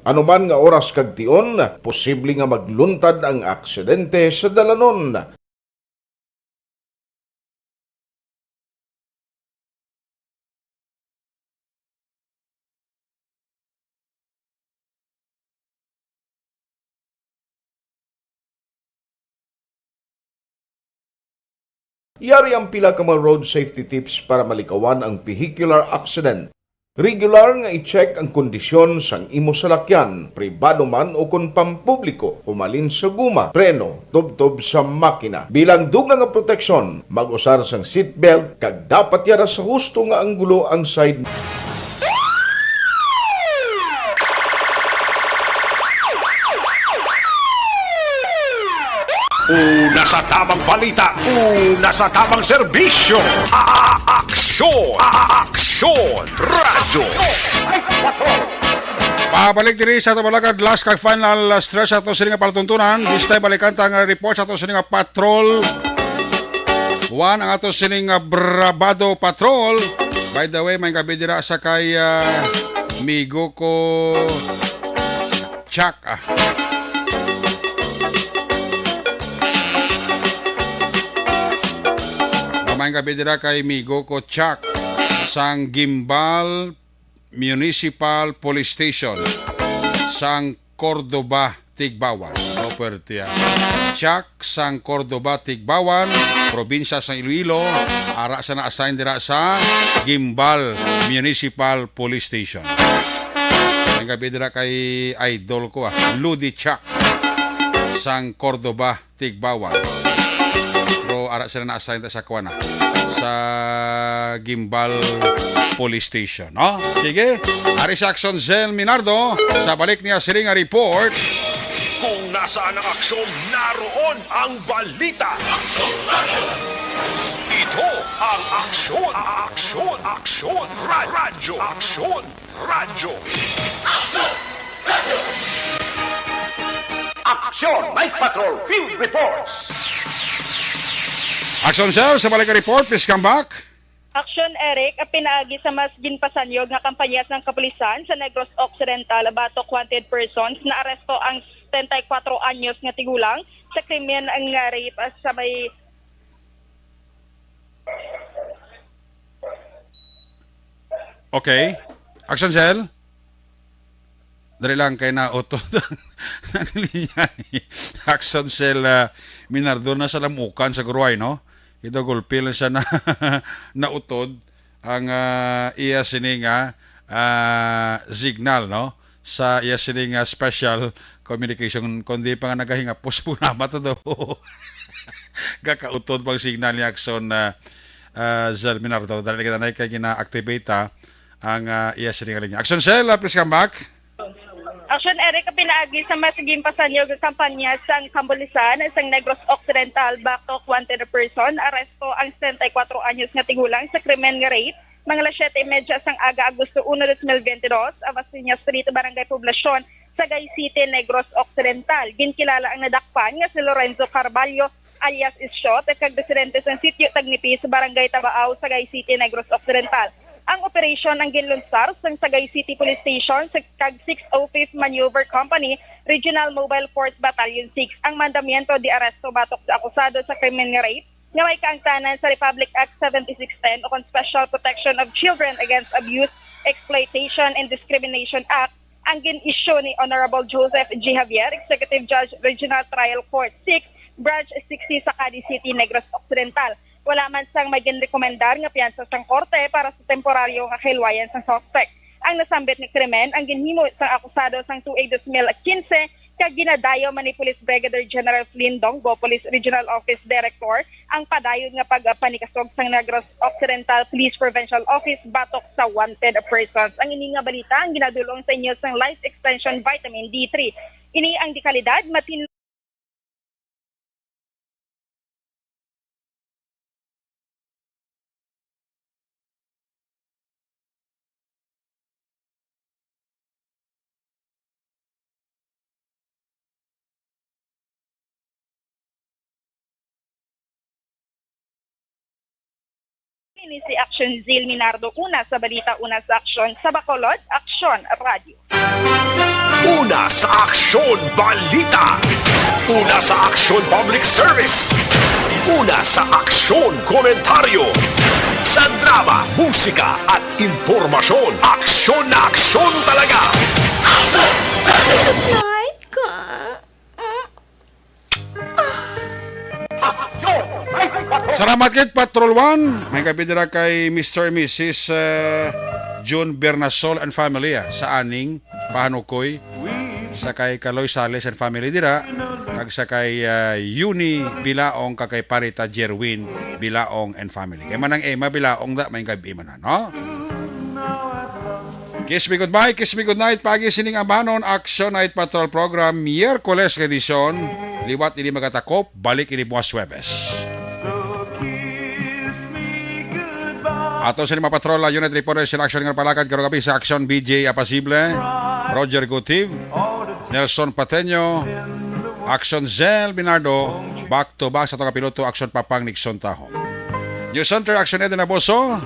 Anuman nga oras kag tion, posible nga magluntad ang aksidente sa dalanon. Yari ang pila ka mga road safety tips para malikawan ang vehicular accident. Regular nga i-check ang kondisyon sang imo salakyan, pribado man o kon pampubliko, humalin sa guma, preno, tubtob sa makina. Bilang dugang nga proteksyon, mag-usar sang seatbelt kag dapat yara sa husto nga anggulo ang side. Una sa tamang balita, una sa tamang serbisyo. A-, a-, aksyon, a-, a-, aksyon, radyo. Pabalik diri sa Tabalagad, last kag final, uh, stretch ato sini nga palatuntunan. This time, balikan ta ang report sa ato sini nga Patrol One, ang ato sini nga Brabado Patrol. By the way, may gabi dira sa kay, uh, migo ko Chuck, ah. Mamayng gabi dira kay migo ko Chuck sang Guimbal Municipal Police Station sang Cordova, Tigbauan. Oh, puwerte, ah. Chuck sang Cordova, Tigbauan, probinsya sang Iloilo, ara sa na-assign dira sa Guimbal Municipal Police Station. Ang gabi dira kay idol ko, ah, Ludi Chuck sang Cordova, Tigbauan. Pero ara sila na-assign ta sa kuwan, ah, sa Guimbal Police Station, no? Sige, ari si Action Zell Minardo sa balik niya sini nga report. Kung nasaan ang aksyon, naroon ang balita. Ito ang aksyon, aksyon, aksyon, ra-, radyo, aksyon, radyo. Aksyon! Night Patrol Field Reports. Action, sir. Sa balik nga report, please come back. Action, Eric, pinaagi sa mas ginpasanyog nga kampanya sang kapulisan sa Negros Occidental batok wanted persons, naaresto ang setenta y kuwatro anyos nga tigulang sa krimen nga rape sa may Okay. Action, sir. Dali lang kay nautod ang, ang linya ni Action Cell, ah, Minardo na sa Lamukan sa Guruay, no? Ito gulpi lang siya na nautod ang, ah, iya sini nga, ah, signal, no? Sa iya sini nga special communication, kundi pa nga nagahingapos po na mata daw. Gakautod pang signal ni Action, ah, ah, Zell Minardo. Dali kita na kay gina-activate, ah, ang, ah, iya sining linya. Action Zell, ah, please come back. Action Eric, pinaagi sa masiging pasanyog nga kampanya sang Kambulisan sang Negros Occidental, Batok, wanted person, aresto ang setenta y kuwatro anyos nga tigulang sa krimen nga rape. Mga alas siyete y media sang aga, Agosto uno, dos mil veintidós, Abaciña Street, Barangay Poblacion, Sagay City, Negros Occidental. Ginkilala ang nadakpan nga si Lorenzo Carballo alias Isyot, kag residente sang sitio Tagnipi sa Barangay Tabaaw, Sagay City, Negros Occidental. Ang operasyon ang ginlunsar sang Sagay City Police Station sa kag six oh fifth Maneuver Company, Regional Mobile Force Battalion six. Ang mandamiento de aresto batok sa akusado sa krimen nga rape nga may kaangtanan sa Republic Act seventy-six ten o kon Special Protection of Children Against Abuse, Exploitation, and Discrimination Act, ang gin-issue ni Honorable Joseph G. Javier, Executive Judge, Regional Trial Court six, Branch sixty sa Cadiz City, Negros Occidental. Wala man sang may ginrekomendar nga piyansa sang korte para sa temporaryo nga kahilwayan sang suspect. Ang nasambit nga krimen ang ginhimo sang akusado sang tuig dos mil quince, kag ginadayaw man ni Police Brigadier General Flynn Donggo, Police Regional Office Director, ang padayon nga pagpanikasog sang Negros Occidental Police Provincial Office batok sa wanted persons. Ang ini nga balita ang ginadul-ong sa inyo sang Life Extension Vitamin D three. Ini ang dekalidad, matin- Ini si Action Zil Minardo, una sa balita, una sa aksyon, sa Bacolod, Aksyon Radio. Una sa aksyon, balita. Una sa aksyon, public service. Una sa aksyon, komentaryo. Sa drama, musika, at impormasyon, aksyon na aksyon talaga. Night ka. Salamat kit Patrol One. May gabi dira kay Mister and Missus, eh, June Bernasol and family, ah, sa Aning, Pahanukoy, sa kay Kaloy Sales and family dira, kag sa kay, ah, Yuni Bilaong, kag kay Parita Jerwin Bilaong and family. Kay Manang Emma Bilaong da, may gabi man na, no? Kiss me goodbye, kiss me goodnight. Pagi sining ambanon, Action Night Patrol Program, Miyerkules nga edisyon, liwat ini magatakop, balik ini buwas Huwebes. Ato sa lima patrol, ah, unit reporter sila Action nga palakad karong gabi sa Action B J Apasible, Roger Gutiv, Nelson Pateño, Action Zell Binardo, back to back sa atong kapiloto, Action Papang Nixon Taho. News Center, Action Eden Aboso.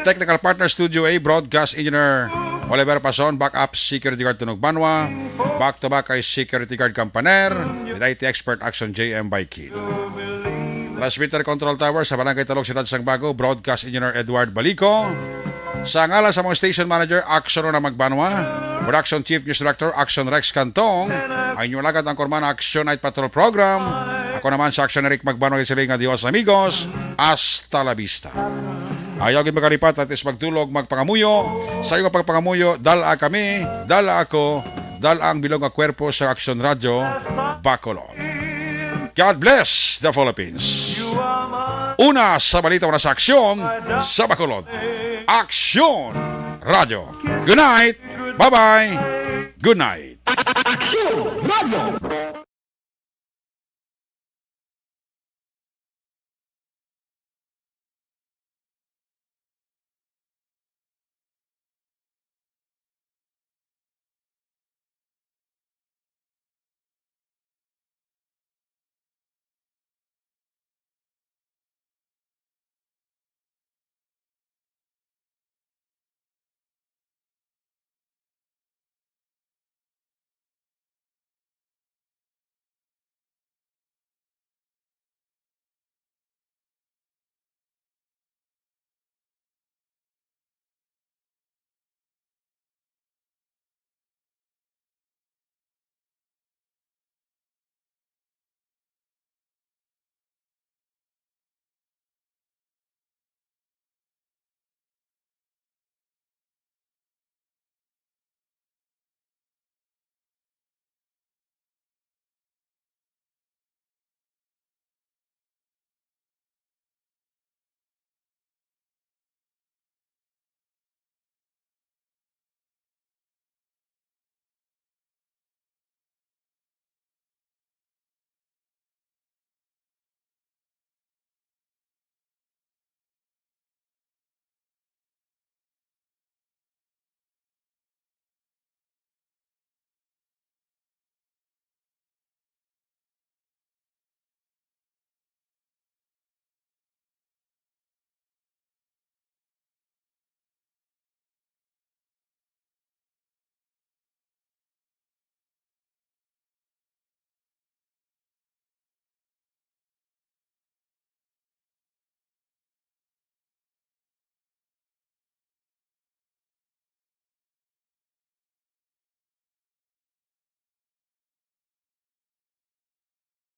Technical partner, Studio A, Broadcast Engineer Oliver Pason, backup security guard Tunog Banwa, back to back kay security guard Kampaner, with I T expert Action J M Baiki. Transmitter Control Tower sa Barangay Talog, Siyudad sang Bago, Broadcast Engineer Edward Balico. Sa ngalan sa mga station manager, Action Rona Magbanwa, Production Chief News Director, Action Rex Cantong, ang inyong alagad ang Korman Action Night Patrol Program. Ako naman sa Action Eric Magbanwa, siling nga Dios amigos, hasta la vista. Ayaw gid makalipat, at is magdulog, magpangamuyo. Sa iyong pagpangamuyo, dala kami, dala ako, dala ang bilog nga kwerpo sa Action Radio, Bacolod. God bless the Philippines. Una sa balita, una sa aksyon sa Bacolod. Aksyon Radio. Good night. Bye-bye. Good night. Aksyon Radio.